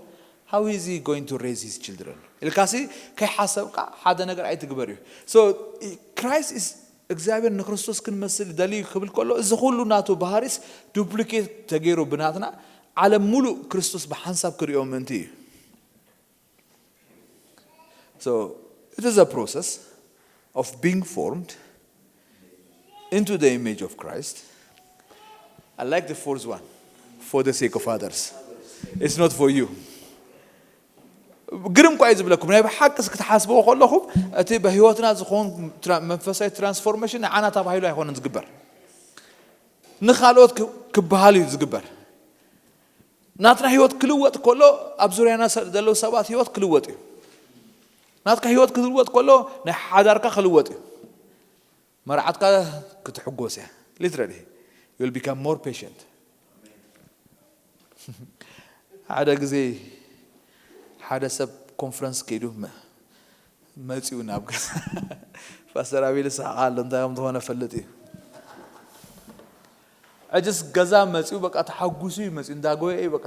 how is he going to raise his children ኢልካ ሲ ከይሓሰብካ ሓደ ነገር ኣይትግበር እዩ። So Christ is እግዚኣብሔር ንክርስቶስ ክንመስል ደልዩ ክብል ከሎ፣ እዚ ኩሉ ናቱ ባህሪስ ዱፕሊኬት ተገይሩ ብናትና፣ ዓለም ሙሉእ ክርስቶስ ብሓንሳብ ክርእዮ ምእንቲ እዩ። So it is a process of being formed into the image of Christ. I like the fourth one, for the sake of others. It's not for you. ግርም እኳ እዩ ዝብለኩም፣ ናይ ብሓቂ ክትሓስብዎ ከለኹም፣ እቲ ብህይወትና ዝኸውን ትራ- መንፈሳዊ ትራንስፎርሜሽን ንዓና ተባሂሉ ኣይኮነን ዝግበር፣ ንኻልኦት ክ- ክበሃል እዩ ዝግበር። ናትና ህይወት ክልወጥ ከሎ፣ ኣብ ዙርያና ሰ- ዘለዉ ሰባት ህይወት ክልወጥ እዩ። ናትካ ህይወት ክልወጥ ከሎ፣ ናይ ሓዳርካ ክልወጥ እዩ። መርዓትካ ክትሕጎስ እያ። Literally, you will become more patient. ሓደ ግዜ ሓደ ሰብ ኮንፈረንስ ከይዱ መ- መፂኡ ናብ ገዛ፣ ፓስተር ኣቤል ይስሕቕ ኣሎ፣ እንታይ ከም ዝኾነ ፈልጥ እዩ። ሕጅስ ገዛ መፂኡ፣ በቃ ተሓጉሱ እዩ መፂኡ፣ እንዳጎየ እዩ በቃ፣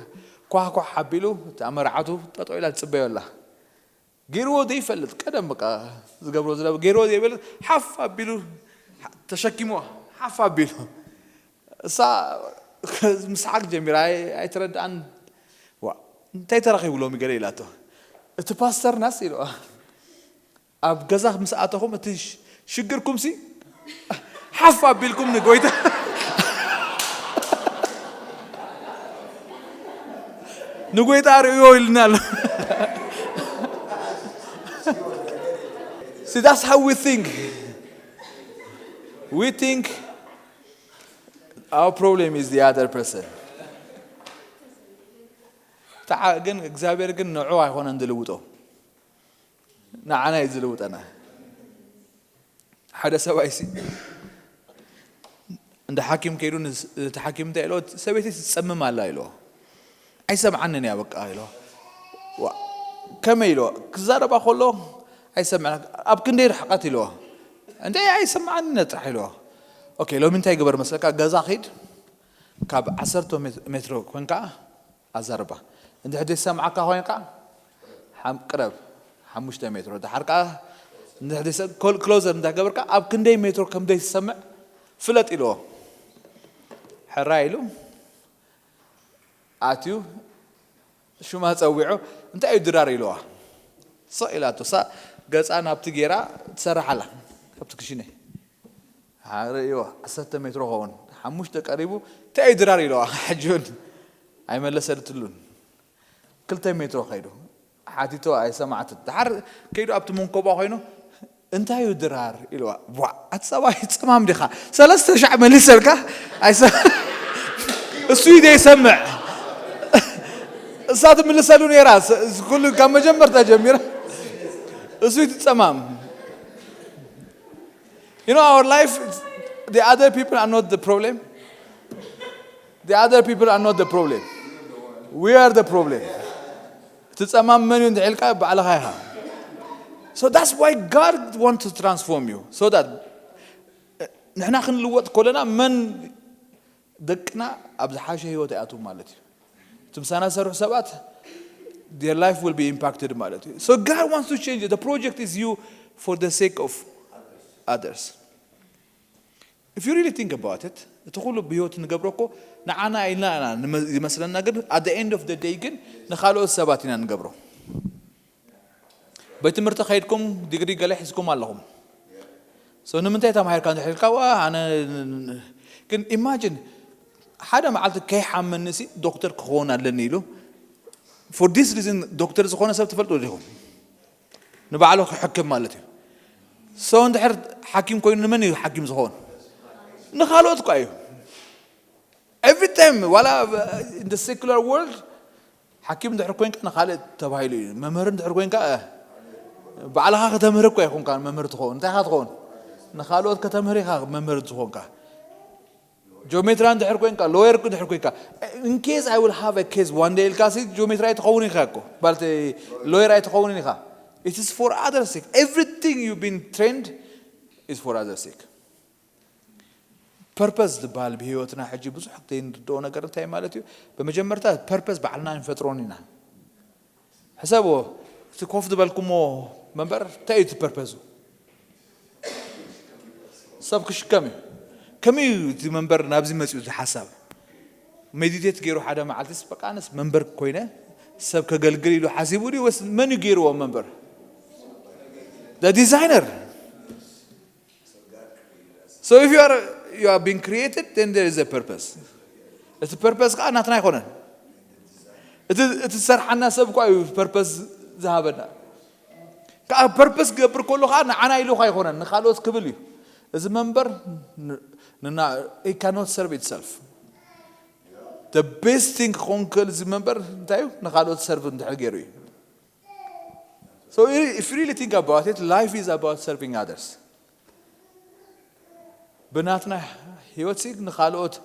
ኳሕ ኳሕ ኣቢሉ፣ እታ መርዓቱ ጠጠው ኢላ ትፅበዮ ኣላ። ገይርዎ ዘይፈልጥ፣ ቀደም በቃ ዝገብሮ ዝነበ ገይርዎ ዘይፈልጥ፣ ሓፍ ኣቢሉ ተሸኪሞ፣ ሓፍ ኣቢሉ፣ እሳ ምስሓቅ ጀሚራ። ኣይ- ኣይትረድኣን። ዋ፣ እንታይ ተረኺቡ ሎሚ ገለ ኢላቶ። እቲ ፓስተርናስ ኢልዋ፣ ኣብ ገዛ ምስ ኣተኹም እቲ ሽ- ሽግርኩም ሲ ሓፍ ኣቢልኩም ንጎይታ ንጎይታ ርእዮ ኢልና ኣሎ። See, that's how we think. We think our problem is the other person. ተዓ- ግን እግዚኣብሔር ግን ንዑ ኣይኮነን ዝልውጦ፣ ንዓና እዩ ዝልውጠና። ሓደ ሰብኣይ ሲ እንደ ሓኪም ከይዱ፣ ንስ- እቲ ሓኪም እንታይ ኢልዎ? ሰበይቲ ትጸምም ኣላ ኢልዎ። ኣይሰምዓንን እያ በቃ ኢልዎ። ዋ፣ ከመይ ኢልዎ? ክዛረባ ከሎ ኣይሰምዕን። ኣብ ክንደይ ርሕቀት ኢልዎ። እንደ ኣይሰምዓንን እያ ጥራሕ ኢልዎ። ኦኬ፣ ሎሚ እንታይ ግበር መስለካ? ገዛ ኺድ፣ ካብ ዓሰርተ ሜት- ሜትሮ ኮንካ ኣዛርባ። እንድሕር ዘይሰምዓካ ኮይንካ ሓም- ቅረብ ሓሙሽተ ሜትሮ። ድሓር ከኣ እንድሕር ዘይሰ- ኮል- ክሎዘር እንዳገበርካ ኣብ ክንደይ ሜትሮ ከም ዘይትሰምዕ ፍለጥ ኢልዎ። ሕራይ ኢሉ ኣትዩ፣ ሽማ ጸዊዑ፣ "እንታይ እዩ ድራር?" ኢልዋ። ስቕ ኢላቶ። እሳ ገጻ ናብቲ ጌራ ትሰርሕ ኣላ፣ ካብቲ ክሽነ። ርእይዋ፣ ዓሰርተ ሜትሮ ኸውን፣ ሓሙሽተ ቀሪቡ፣ "እንታይ እዩ ድራር?" ኢልዋ። ሕጂ እውን ኣይመለሰትሉን። ክልተ ሜትሮ ከይዱ፣ ሓቲቶ ኣይሰማዕትን። ድሓር ከይዱ ኣብቲ መንኮባ ኮይኑ፣ "እንታይ እዩ ድራር?" ኢልዋ። "ዋ፣ ኣቲ ሰብኣይ ጸማም ዲኻ? ሰለስተ ሻዕ መሊሰልካ ኣይሰ-" እሱ እዩ ዘይሰምዕ። እሳ ትምልሰሉ ነይራ። ስ- ኩሉ ካብ መጀመርታ ጀሚራ እሱ እዩ ጸማም። You know, our life, the other people are not the problem. The other people are not the problem. We are the problem. እቲ ጸማም መን እዩ እንድዒልካ ባዕልኻ ኢኻ። So that's why God want to transform you, so that ንሕና ክንልወጥ ከለና መን ደቅና ኣብ ዝሓሸ ህይወት ይኣትዉ ማለት እዩ። እቲ ምሳና ዝሰርሑ ሰባት their life will be impacted ማለት እዩ። So God wants to change. The project is you for the sake of others. If you really think about it, እቲ ኩሉ ብህይወት ንገብሮ እኮ ንዓና ኢልና ኢና ንመ- ይመስለና፣ ግን at the end of the day ግን ንኻልኦት ሰባት ኢና ንገብሮ። ቤት ትምህርቲ ከይድኩም ዲግሪ ገለ ሒዝኩም ኣለኹም። So ንምንታይ ተማሂርካ እንድሕር ኢልካ፣ "ዋ፣ ኣነ" ግን ኢማጂን ሓደ መዓልቲ ከይሓመኒ ሲ ዶክተር ክኸውን ኣለኒ ኢሉ፣ for this reason ዶክተር ዝኾነ ሰብ ትፈልጡ ዲኹም? ንባዕሉ ክሕክም ማለት እዩ። So እንድሕር ሓኪም ኮይኑ ንመን እዩ ሓኪም ዝኸውን? ንኻልኦት እኳ እዩ። Every time ዋላ in the secular world ሓኪም እንድሕር ኮይንካ ንኻልእ ተባሂሉ እዩ። መምህር እንድሕር ኮይንካ እ፣ ባዕልኻ ከተምህር እኳ ይኹንካ መምህር ትኸውን። እንታይ ኢኻ ትኸውን? ንኻልኦት ከተምህር ኢኻ መምህር ዝኾንካ። ጂኦሜትራ እንድሕር ኮይንካ፣ ሎየር እንድሕር ኮይንካ፣ in case I will have a case one day ኢልካ ሲ ጂኦሜትራ ኣይትኸውን ኢኻ እኮ፣ ማለት ሎየር ኣይትኸውን ኢኻ። It is for other sake. Everything you've been trained is for other sake. ፐርፐስ ዝበሃል ብህይወትና ሕጂ ብዙሕ ዘይንርድኦ ነገር እንታይ ማለት እዩ? ብመጀመርታ ፐርፐስ ባዕልና ንፈጥሮን ኢና። ሕሰብዎ፣ እቲ ኮፍ ዝበልኩሞ መንበር እንታይ እዩ እቲ ፐርፐሱ? ሰብ ክሽከም እዩ። ከመይ እዩ እቲ መንበር ናብዚ መፅኡ? እዚ ሓሳብ ሜዲቴት ገይሩ ሓደ መዓልቲስ፣ በቃ ኣነስ መንበር ኮይነ ሰብ ከገልግል ኢሉ ሓሲቡ ድዩ ወይስ መን እዩ ገይርዎ መንበር? The designer. So if you are you are being created, then there is a purpose. እቲ ፐርፐስ ከዓ ናትና ኣይኮነን። እቲ እቲ ዝሰርሓና ሰብ እኳ እዩ ፐርፐስ ዝሃበና። ከዓ ፐርፐስ ክገብር ከሎ ከዓ ንዓና ኢሉ እኳ ኣይኮነን፣ ንካልኦት ክብል እዩ። እዚ መንበር ን- ንና- it cannot serve itself. The best thing ክኸውን ክእል እዚ መንበር እንታይ እዩ? ንካልኦት ሰርቭ እንድሕር ገይሩ እዩ። So if you really think about it, life is about serving others. ብናትና ህይወት ሲ ንኻልኦት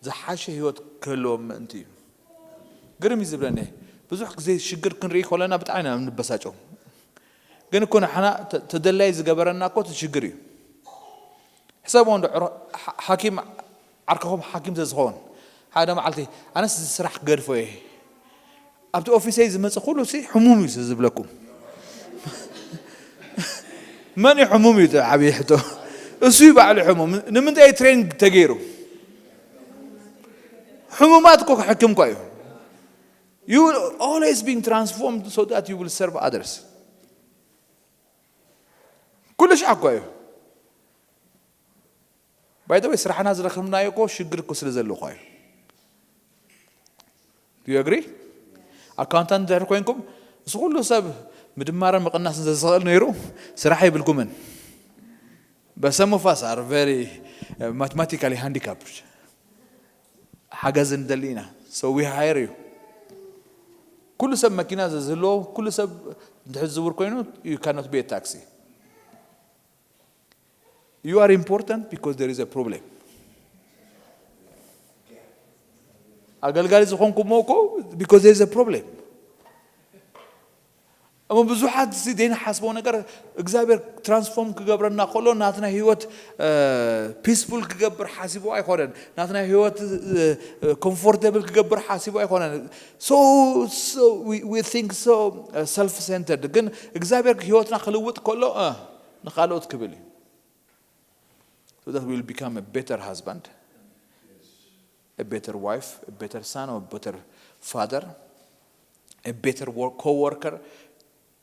ዝሓሸ ህይወት ክህልዎም ምእንቲ እዩ። ግርም እዩ ዝብለኒ። ብዙሕ ግዜ ሽግር ክንርኢ ከለና ብጣዕሚ ኢና ንበሳጨው። ግን እኮ ንሕና ተ- ተደላይ ዝገበረና እኮ እቲ ሽግር እዩ። ሕሰብዎ እንዶ ዕሮ- ሓ- ሓኪም ዓርክኹም ሓኪም ተዝኸውን ሓደ መዓልቲ ኣነስ እዚ ስራሕ ክገድፎ እየ ኣብቲ ኦፊሰይ ዝመፅእ ኩሉ ሲ ሕሙም እዩ ዝብለኩም። መን እዩ ሕሙም እዩ? እቲ ዓብዪ ሕቶ እሱ እዩ ባዕሉ ሕሙም። ንምንታይ እዩ ትሬን ተገይሩ? ሕሙማት እኮ ክሕክም እኳ እዩ። You will always being transformed so that you will serve others. ኩሉ ሻዕ እኮ እዩ። ባይ ወይ ስራሕና ዝረክብናዮ እኮ ሽግር እኮ ስለ ዘሎ እኮ እዩ። Do you agree? ኣካውንታንት ድሕር ኮይንኩም እሱ ኩሉ ሰብ ምድማረ ምቕናስ እንተዝኽእል ነይሩ ስራሕ ይብልኩምን። But some of us are very uh, mathematically handicapped. ሓገዝ ንደሊ ኢና። So we hire you. ኩሉ ሰብ መኪና ዝህልዎ ኩሉ ሰብ እንድሕር ዝዝውር ኮይኑ you cannot be a taxi. You are important because there is a problem. ኣገልጋሊ ዝኾንኩሞ እኮ because there is a problem. እሞ ብዙሓት እዚ ዘይንሓስቦ ነገር እግዚኣብሔር ትራንስፎርም ክገብረና ከሎ ናትና ህይወት ፒስፉል ክገብር ሓሲቡ ኣይኮነን። ናትና ህይወት ኮምፎርተብል ክገብር ሓሲቡ ኣይኮነን። So so we think so self centered ግን እግዚኣብሔር ህይወትና ክልውጥ ከሎ እ፣ ንኻልኦት ክብል እዩ። So that we will become a better husband, a better wife, a better son, or a better father, a better work, co-worker,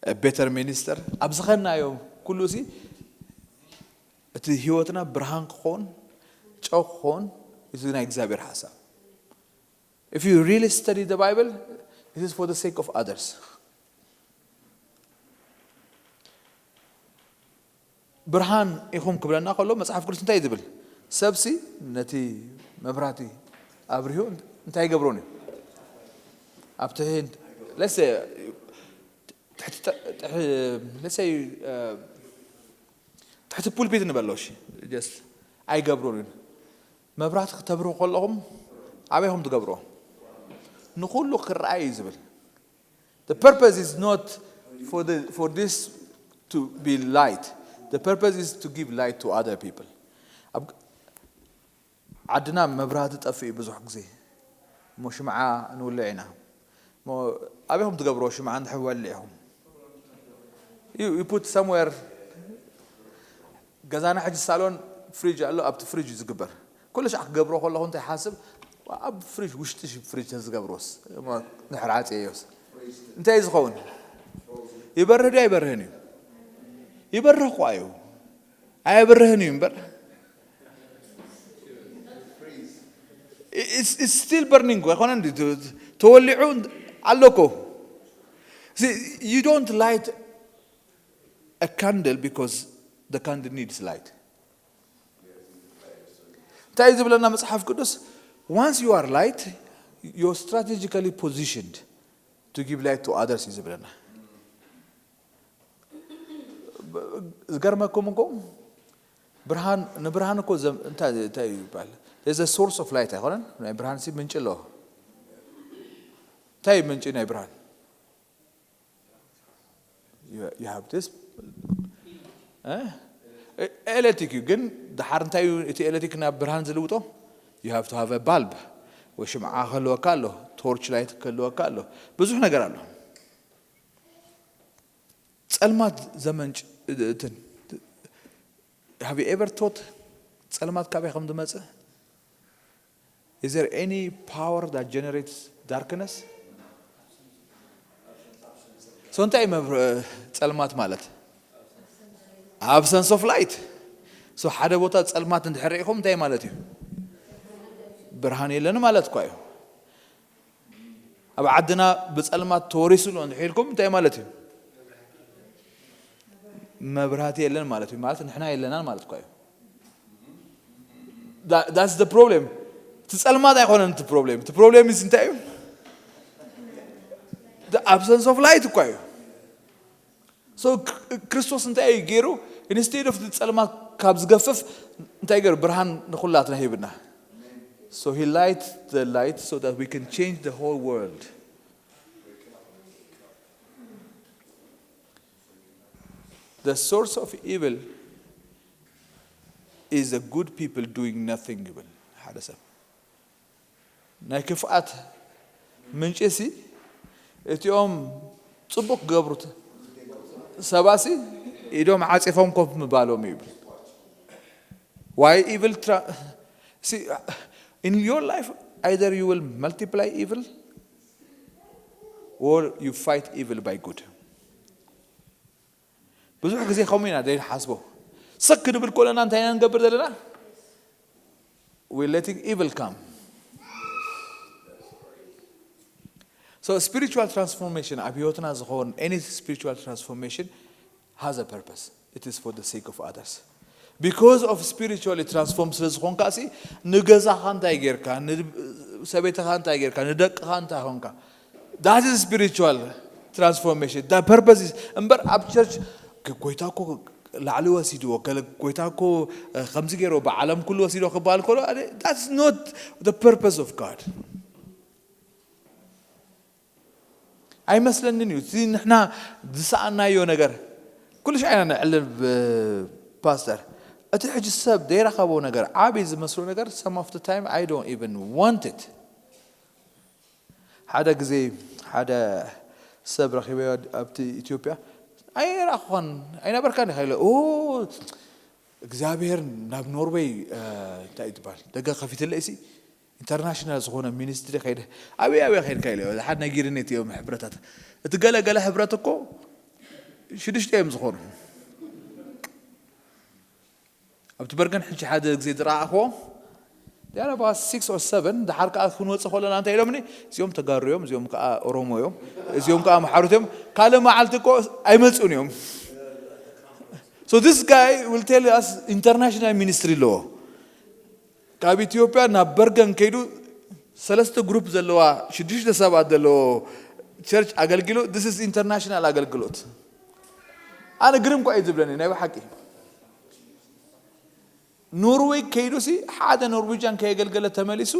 a better minister. ኣብ ዝኸናዮ ኩሉ ሲ እቲ ህይወትና ብርሃን ክኾን ጨው ክኾን እዚ ናይ እግዚኣብሔር ሓሳብ። If you really study the Bible, it is for the sake of others. ብርሃን ኢኹም ክብለና ከሎ መፅሓፍ ቅዱስ እንታይ እዩ ዝብል? ሰብሲ ነቲ መብራህቲ ኣብሪሁ እንታይ ይገብሮን እዩ? ኣብ ትሕቲ let's say ትሕቲ let's say ትሕቲ ፑልፒት ንበሎ እሺ just ኣይገብሮን እዩ። መብራህቲ ክተብርሁ ከለኹም ኣበይኹም ትገብሮ? ንኹሉ ክረኣይ እዩ ዝብል። The purpose is not for, the, for this to be light. The purpose is to give light to other people. ኣብ ዓድና መብራህቲ ጠፍእ ብዙሕ ግዜ እሞ ሽምዓ ንውልዕ ኢና። እሞ ኣበይኹም ትገብርዎ ሽምዓ እንድሕር ወሊዕኹም? You, you put somewhere። ገዛና ሕጂ ሳሎን ፍሪጅ ኣሎ፣ ኣብቲ ፍሪጅ እዩ ዝግበር። ኩሉ ሻዕ ክገብሮ ከለኹ እንታይ ሓስብ፣ ኣብ ፍሪጅ፣ ውሽጢ ፍሪጅ ተዝገብርዎስ፣ እሞ እንድሕር ዓፅየዮስ እንታይ እዩ ዝኸውን? ይበርህ ድዩ ኣይበርህን እዩ? ይበርህ እኳ እዩ። ኣየብርህን እዩ እምበር፣ it's, it's still burning እኮ ኣይኮነን ድዩ? ተወሊዑ ኣሎ እኮ። See, you don't light a candle because the candle needs light. እንታይ እዩ ዝብለና መጽሓፍ ቅዱስ? Once you are light, you're strategically positioned to give light to others እዩ ዝብለና። ዝገርመኩም እኮ፣ ብርሃን፣ ንብርሃን እኮ ዘም-፣ እንታይ፣ እንታይ እዩ ይባል? There's a source of light ኣይኮነን? ናይ ብርሃን ሲ ምንጭ ኣለዎ። እንታይ እዩ ምንጭ ናይ ብርሃን? You, you have this, እ? ኤሌክትሪክ እዩ፣ ግን ድሓር እንታይ እዩ እቲ ኤሌክትሪክ ናብ ብርሃን ዝልውጦ? You have to have a bulb፣ ወይ ሽምዓ ክህልወካ ኣሎ፣ ቶርች ላይት ክህልወካ ኣሎ፣ ብዙሕ ነገር ኣሎ። ጸልማት ዘመንጭ፣ እትን፣ have you ever thought ጸልማት ካበይ ከም ዝመጽእ? Is there any power that generates darkness? So እንታይ እዩ መብር-፣ ጸልማት ማለት? Absence of light። So ሓደ ቦታ ጸልማት እንድሕር ርኢኹም እንታይ ማለት እዩ? ብርሃን የለን ማለት እኳ እዩ። ኣብ ዓድና ብጸልማት ተወሪሱ ኣሎ እንድሕር ኢልኩም እንታይ ማለት እዩ? መብራህቲ የለን ማለት እዩ። ማለት ንሕና የለናን ማለት እኳ እዩ። That, that's the problem። እቲ ጸልማት ኣይኮነን እቲ problem። እቲ problem is እንታይ እዩ? The absence of light እኳ እዩ። So ክ-፣ ክርስቶስ እንታይ እዩ ገይሩ? Instead of እቲ ጸልማት ካብ ዝገፍፍ እንታይ ገይሩ? ብርሃን ንኹላትና ሂብና። So he light the light so that we can change the whole world። The source of evil is the good people doing nothing ይብል ሓደ ሰብ። ናይ ክፍኣት ምንጭ ሲ እቲኦም ጽቡቕ ክገብሩ ሰባሲ ኢዶም ዓጺፎም ኮፍ ምባሎም ይብል። Why evil tra-, see, in your life, either you will multiply evil or you fight evil by good። ብዙሕ ግዜ ከምኡ ኢና ዘይንሓስቦ። ሰክ ክንብል ከለና እንታይ ኢና ንገብር ዘለና? We're letting evil come። So spiritual transformation ኣብ ህይወትና ዝኸውን any spiritual transformation has a purpose. It is for the sake of others. Because of spiritually transformed ስለ ዝኾንካ ሲ ንገዛኻ እንታይ ጌርካ፣ ንሰበይትኻ እንታይ ጌርካ፣ ንደቅኻ እንታይ ኾንካ? That is spiritual transformation. That purpose is እምበር ኣብ ቸርች ጎይታ እኮ ላዕሊ ወሲድዎ፣ ገለ ጎይታ እኮ ከምዚ ገይርዎ፣ ብዓለም ኩሉ ወሲድዎ ክበሃል ከሎ that's not the purpose of God። ኣይመስለንን እዩ። እቲ ንሕና ዝሰኣናዮ ነገር ኩሉ ሻዕ ኢና ነዕልል ብ-፣ ፓስተር። እቲ ሕጂ ሰብ ዘይረኸቦ ነገር፣ ዓቢ ዝመስሎ ነገር some of the time I don't even want it። ሓደ ግዜ ሓደ ሰብ ረኺበዮ ኣብቲ ኢትዮጵያ፣ ኣይረኣኹኻን፣ ኣይነበርካን ኢኻ ኢለ። ኦ፣ እግዚኣብሔር ናብ ኖርዌይ፣ እ፣ እንታይ እዩ ትበሃል፣ ደገ ከፊትለይ ሲ ኢንተርናሽናል ዝኾነ ሚኒስትሪ ከይደ፣ ኣበይ ኣበይ ከይድካ ኢለ። ሓደ ነጊርኒ እቲ እዮም ሕብረታት። እቲ ገለ ገለ ሕብረት እኮ ሽዱሽተ እዮም ዝኾኑ። ኣብቲ በርገን ሕጂ ሓደ ግዜ ዝረኣኽዎ፣ they are about six or seven፣ ደሓር ከኣ ክንወጽእ ከለና እንታይ ኢሎምኒ? እዚኦም ተጋሩ እዮም፣ እዚኦም ከኣ ኦሮሞ እዮም፣ እዚኦም ከኣ ኣምሓሩት እዮም። ካልእ መዓልቲ እኮ ኣይመጽኡን እዮም። So this guy will tell us international ministry ኣለዎ። ካብ ኢትዮጵያ ናብ በርገን ከይዱ ሰለስተ ግሩፕ ዘለዋ ሽዱሽተ ሰባት ዘለዎ ቸርች ኣገልጊሉ፣ this is international ኣገልግሎት። ኣነ ግርም እኳ እዩ ዝብለኒ ናይ ብሓቂ። ኖርዌይ ከይዱ ሲ ሓደ ኖርዌጃን ከየገልገለ ተመሊሱ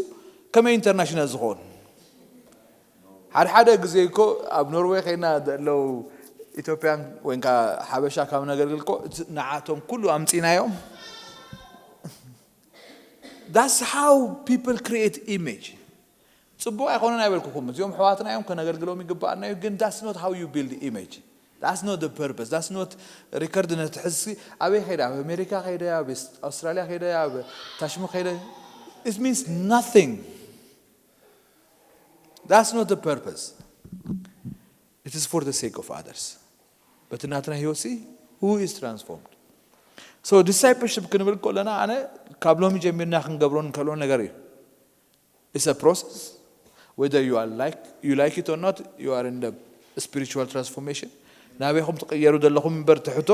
ከመይ ኢንተርናሽናል ዝኸውን? ሓደ ሓደ ግዜ እኮ ኣብ ኖርዌይ ከይና ዘለዉ ኢትዮጵያን ወይ ከዓ ሓበሻ ካብ ነገልግል እኮ እቲ ንዓቶም ኩሉ ኣምፂናዮም። That's how people create image። ጽቡቕ ኣይኮነን ኣይበልኩኹም። እዚኦም ኣሕዋትና እዮም፣ ከነገልግሎም ይግባኣና እዩ። ግን that's not how you build image. That's not the purpose. That's not record ነቲ ሕዝሲ ኣበይ ከይደ፣ ኣብ ኣሜሪካ ከይደ፣ ኣብ ኣውስትራልያ ከይደ፣ ኣብ ታሽሙ ከይደ። It means nothing. That's not the purpose. It is for the sake of others. በቲ ናትና ህይወት ሲ who is transformed? So discipleship ክንብል ከለና ኣነ ካብ ሎሚ ጀሚርና ክንገብሮ እንከሎ ነገር እዩ። It's a process. Whether you are like, you like it or not, you are in the spiritual transformation. ናበይኹም ትቕየሩ ዘለኹም እምበር ትሕቶ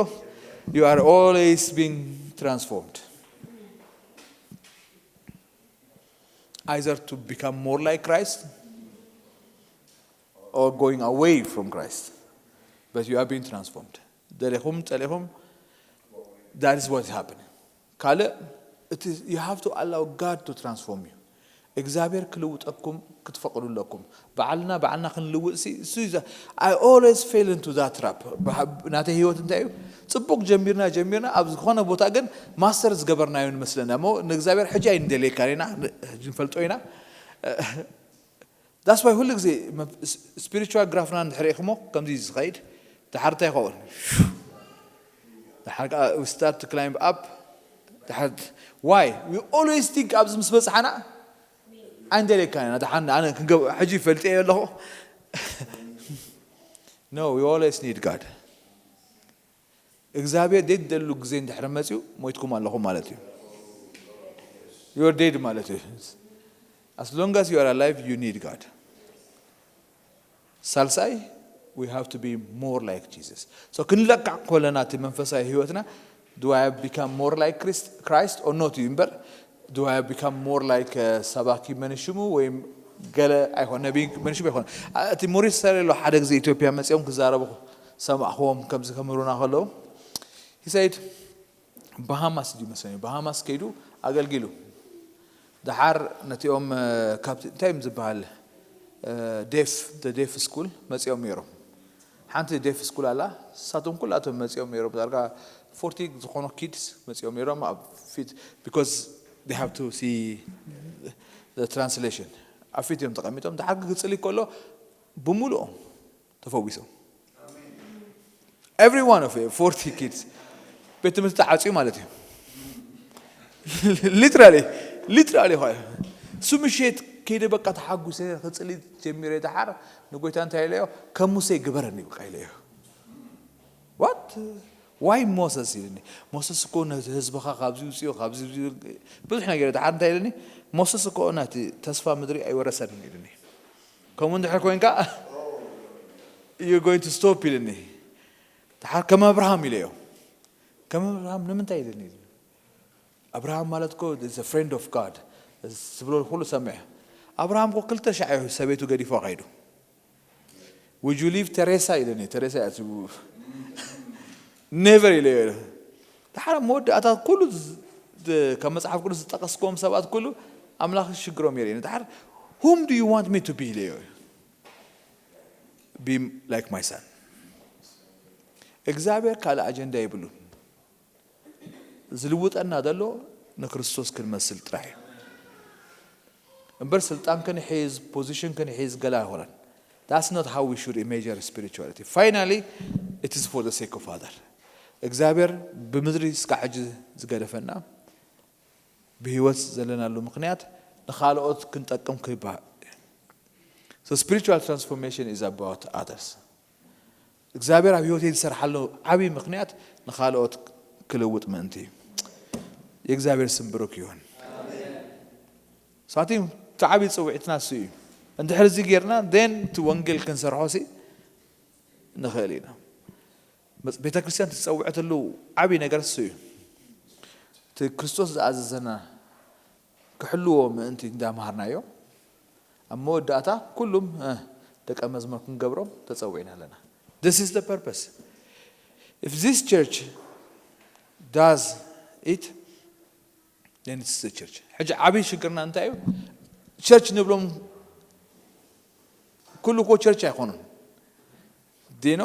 you are always being transformed. Either to become more like Christ or going away from Christ. But you are being transformed. ደሊኹም ጸሊኹም that is what is happening. ካልእ it is, you have to allow God to transform you. እግዚኣብሔር ክልውጠኩም ክትፈቕዱ ኣለኩም። ባዕልና ባዕልና ክንልውጥ ሲ እሱ ይዛ I always fell into that trap. ናተይ ህይወት እንታይ እዩ? ጽቡቕ ጀሚርና ጀሚርና ኣብ ዝኾነ ቦታ ግን ማስተር ዝገበርናዮ ንመስለና እሞ ንእግዚኣብሔር ሕጂ ኣይንደልየካን ኢና። ሕጂ ንፈልጦ ኢና። That's why ሁሉ ግዜ spiritual graph ና እንድሕር ኢኹሞ ከምዚ እዩ ዝኸይድ። ድሓር እንታይ ይኸውን? ድሓር ከዓ we start to climb up. ድሓር why we always think ኣብዚ ምስ በፅሓና ኣይንደልየካን ኢና። ድሓር ኣነ ክንገብ ሕጂ ፈልጠ ኣለኹ። No, we always need God. እግዚኣብሔር ዘይትደሉ ግዜ እንድሕር መፅኡ ሞይትኩም ኣለኹም ማለት እዩ። You're dead ማለት እዩ። As long as you are alive, you need God. ሳልሳይ we have to be more like Jesus. So ክንለካዕ ከለና እቲ መንፈሳዊ ህይወትና do I have become more like Christ, Christ or not እዩ እምበር do I have become more like ሰባኪ መንሽሙ ወይም ገለ ኣይኮን ነቢ መንሽሙ ኣይኮን። እቲ ሞሪስ ሰሬሎ ሓደ ግዜ ኢትዮጵያ መፅኦም ክዛረቡ ሰማዕኽዎም ከምዚ ከምህሩና ከለዉ he said ባሃማስ ድዩ መሰለኒ ባሃማስ ከይዱ ኣገልጊሉ። ደሓር ነቲኦም ካብቲ እንታይ እዮም ዝበሃል deaf, the deaf school መፂኦም ነይሮም። ሓንቲ deaf school ኣላ። ንሳቶም ኩላቶም መፂኦም ነይሮም። ዳርጋ forty ዝኾኑ kids መፂኦም ነይሮም ኣብ ፊት because they have to see the translation ኣብ ፊት እዮም ተቐሚጦም። ደሓር ክፅሊ ከሎ ብምሉኦም ተፈዊሶም። Every one of forty kids ቤት ትምህርቲ ተዓፅዩ ማለት እዩ። Literally, literally እሱ ምሸት ከይደ በቃ ተሓጉሰ ክፅሊ ጀሚረ። ደሓር ንጎይታ እንታይ ኢለዮ ከም ሙሴ ግበረኒ በቃ ኢለዮ። What? Why Moses ኢልኒ? ሞሰስ እኮ ነቲ ህዝብኻ ካብዚ ውፅዮ ካብዚ ብዙሕ ነገር። ደሓር እንታይ ኢልኒ? ሞሰስ እኮ ናቲ ተስፋ ምድሪ ኣይወረሰን ኢልኒ። ከምኡ እንድሕር ኮይንካ you're going to stop ኢልኒ። ደሓር ከም ኣብርሃም ኢለዮ። ከም ኣብርሃም ንምንታይ ኢልኒ? ኣብርሃም ማለት እኮ is a friend of God ዝብሎ ኩሉ ሰምዐ። ኣብርሃም እኮ ክልተ ሻዕ እዩ ሰበይቱ ገዲፎ ከይዱ። Would you leave Teresa ኢለኒ። Teresa እያ ትብሉ። Never ኢለዮ። ደሓር መወዳእታ ኩሉ ካብ መፅሓፍ ቅዱስ ዝጠቀስክዎም ሰባት ኩሉ ኣምላኽ ሽግሮም የርእየኒ። ደሓር whom do you want me to be ኢለዮ። Be like my son. እግዚኣብሔር ካልእ ኣጀንዳ የብሉን። ዝልውጠና ዘሎ ንክርስቶስ ክንመስል ጥራሕ እዩ እምበር ስልጣን ክንሒዝ position ክንሒዝ ገላ ኣይኮነን። That's not how we should measure spirituality. Finally, it is for the sake of other. እግዚኣብሔር ብምድሪ እስካ ሕጂ ዝገደፈና ብህይወት ዘለናሉ ምክንያት ንኻልኦት ክንጠቅም ክባ So spiritual transformation is about others. እግዚኣብሔር ኣብ ህይወተይ ዝሰርሓሉ ዓብዪ ምክንያት ንኻልኦት ክልውጥ ምእንቲ እዩ። የእግዚኣብሔር ስም ብሩክ ይሁን። ሳቲ እቲ ዓብዪ ፅውዒትና እሱ እዩ። እንድሕር እዚ ጌርና then እቲ ወንጌል ክንሰርሖ ሲ ንኽእል ኢና። ቤተ ክርስቲያን ትፀውዐተሉ ዓብዪ ነገር እሱ እዩ። እቲ ክርስቶስ ዝኣዘዘና ክሕልዎ ምእንቲ እንዳምሃርናዮ ኣብ መወዳእታ ኩሉም ደቀ መዝሙር ክንገብሮም ተፀዊዕና ኣለና። This is the purpose. If this church does it, then it's the church. ሕጂ ዓብዪ ሽግርና እንታይ እዩ? ቸርች ንብሎም ኩሉ እኮ ቸርች ኣይኮኑን። ዲኖ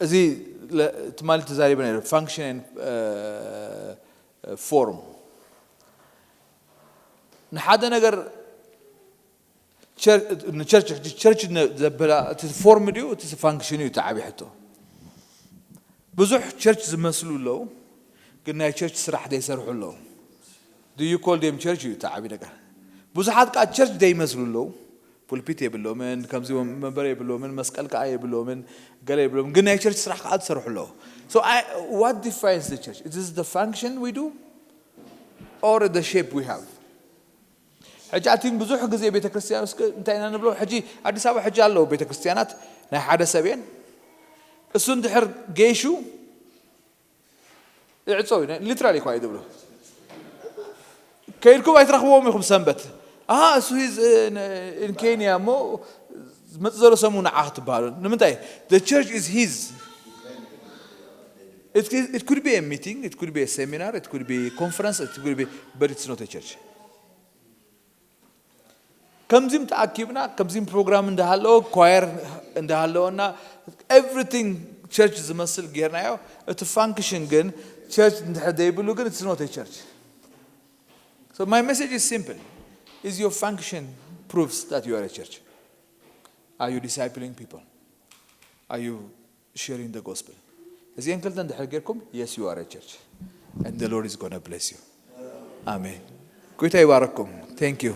እዚ ትማሊ ተዛሪበ ነይሩ function and form ንሓደ ነገር ንቸርች ሕጂ ቸርች ዘበላ እቲ ፎርም ድዩ እቲ ፋንክሽን እዩ ተዓቢ ሕቶ። ብዙሕ ቸርች ዝመስሉ ኣለዉ፣ ግን ናይ ቸርች ስራሕ ዘይሰርሑ ኣለዉ። Do you call them church እዩ ተዓቢ ነገር። ብዙሓት ከዓ ቸርች ዘይመስሉ ኣለዉ። ፑልፒት የብሎምን፣ ከምዚ መንበር የብሎምን፣ መስቀል ከዓ የብሎምን፣ ገለ የብሎምን፣ ግን ናይ ቸርች ስራሕ ከዓ ዝሰርሑ ኣለዉ። So I, what defines the church? It is the function we do or the shape we have? ሕጂ ኣቲም ብዙሕ ግዜ ቤተ ክርስቲያን እስከ እንታይ ኢና ንብሎ? ሕጂ ኣዲስ ኣበባ ሕጂ ኣለዉ ቤተ ክርስቲያናት ናይ ሓደ ሰብ እየን። እሱ እንድሕር ገይሹ ይዕጾ እዩ። ሊትራሊ እኳ እዩ ዝብሎ። ከይድኩም ኣይትረኽብዎም ኢኹም ሰንበት። ኣሃ እሱ ሂዝ ኬንያ እሞ ዝመጽእ ዘሎ ሰሙ ንዓ ክትበሃሉ ንምንታይ? The church is his. It, it could be a meeting, it could be a seminar, it could be conference, it could be, but it's not a church. ከምዚም ተኣኪብና ከምዚም ፕሮግራም እንዳሃለዎ ኳየር እንዳሃለወና everything ቸርች ዝመስል ጌርናዮ። እቲ ፋንክሽን ግን ቸርች እንድሕር ዘይብሉ ግን it's not a church. So my message is simple. Is your function proves that you are a church? Are you discipling people? Are you sharing the gospel? እዚአን ክልተ እንድሕር ጌርኩም yes you are a church and the Lord is gonna bless you. ኣሜን። ጎይታ ይባረኩም። Thank you.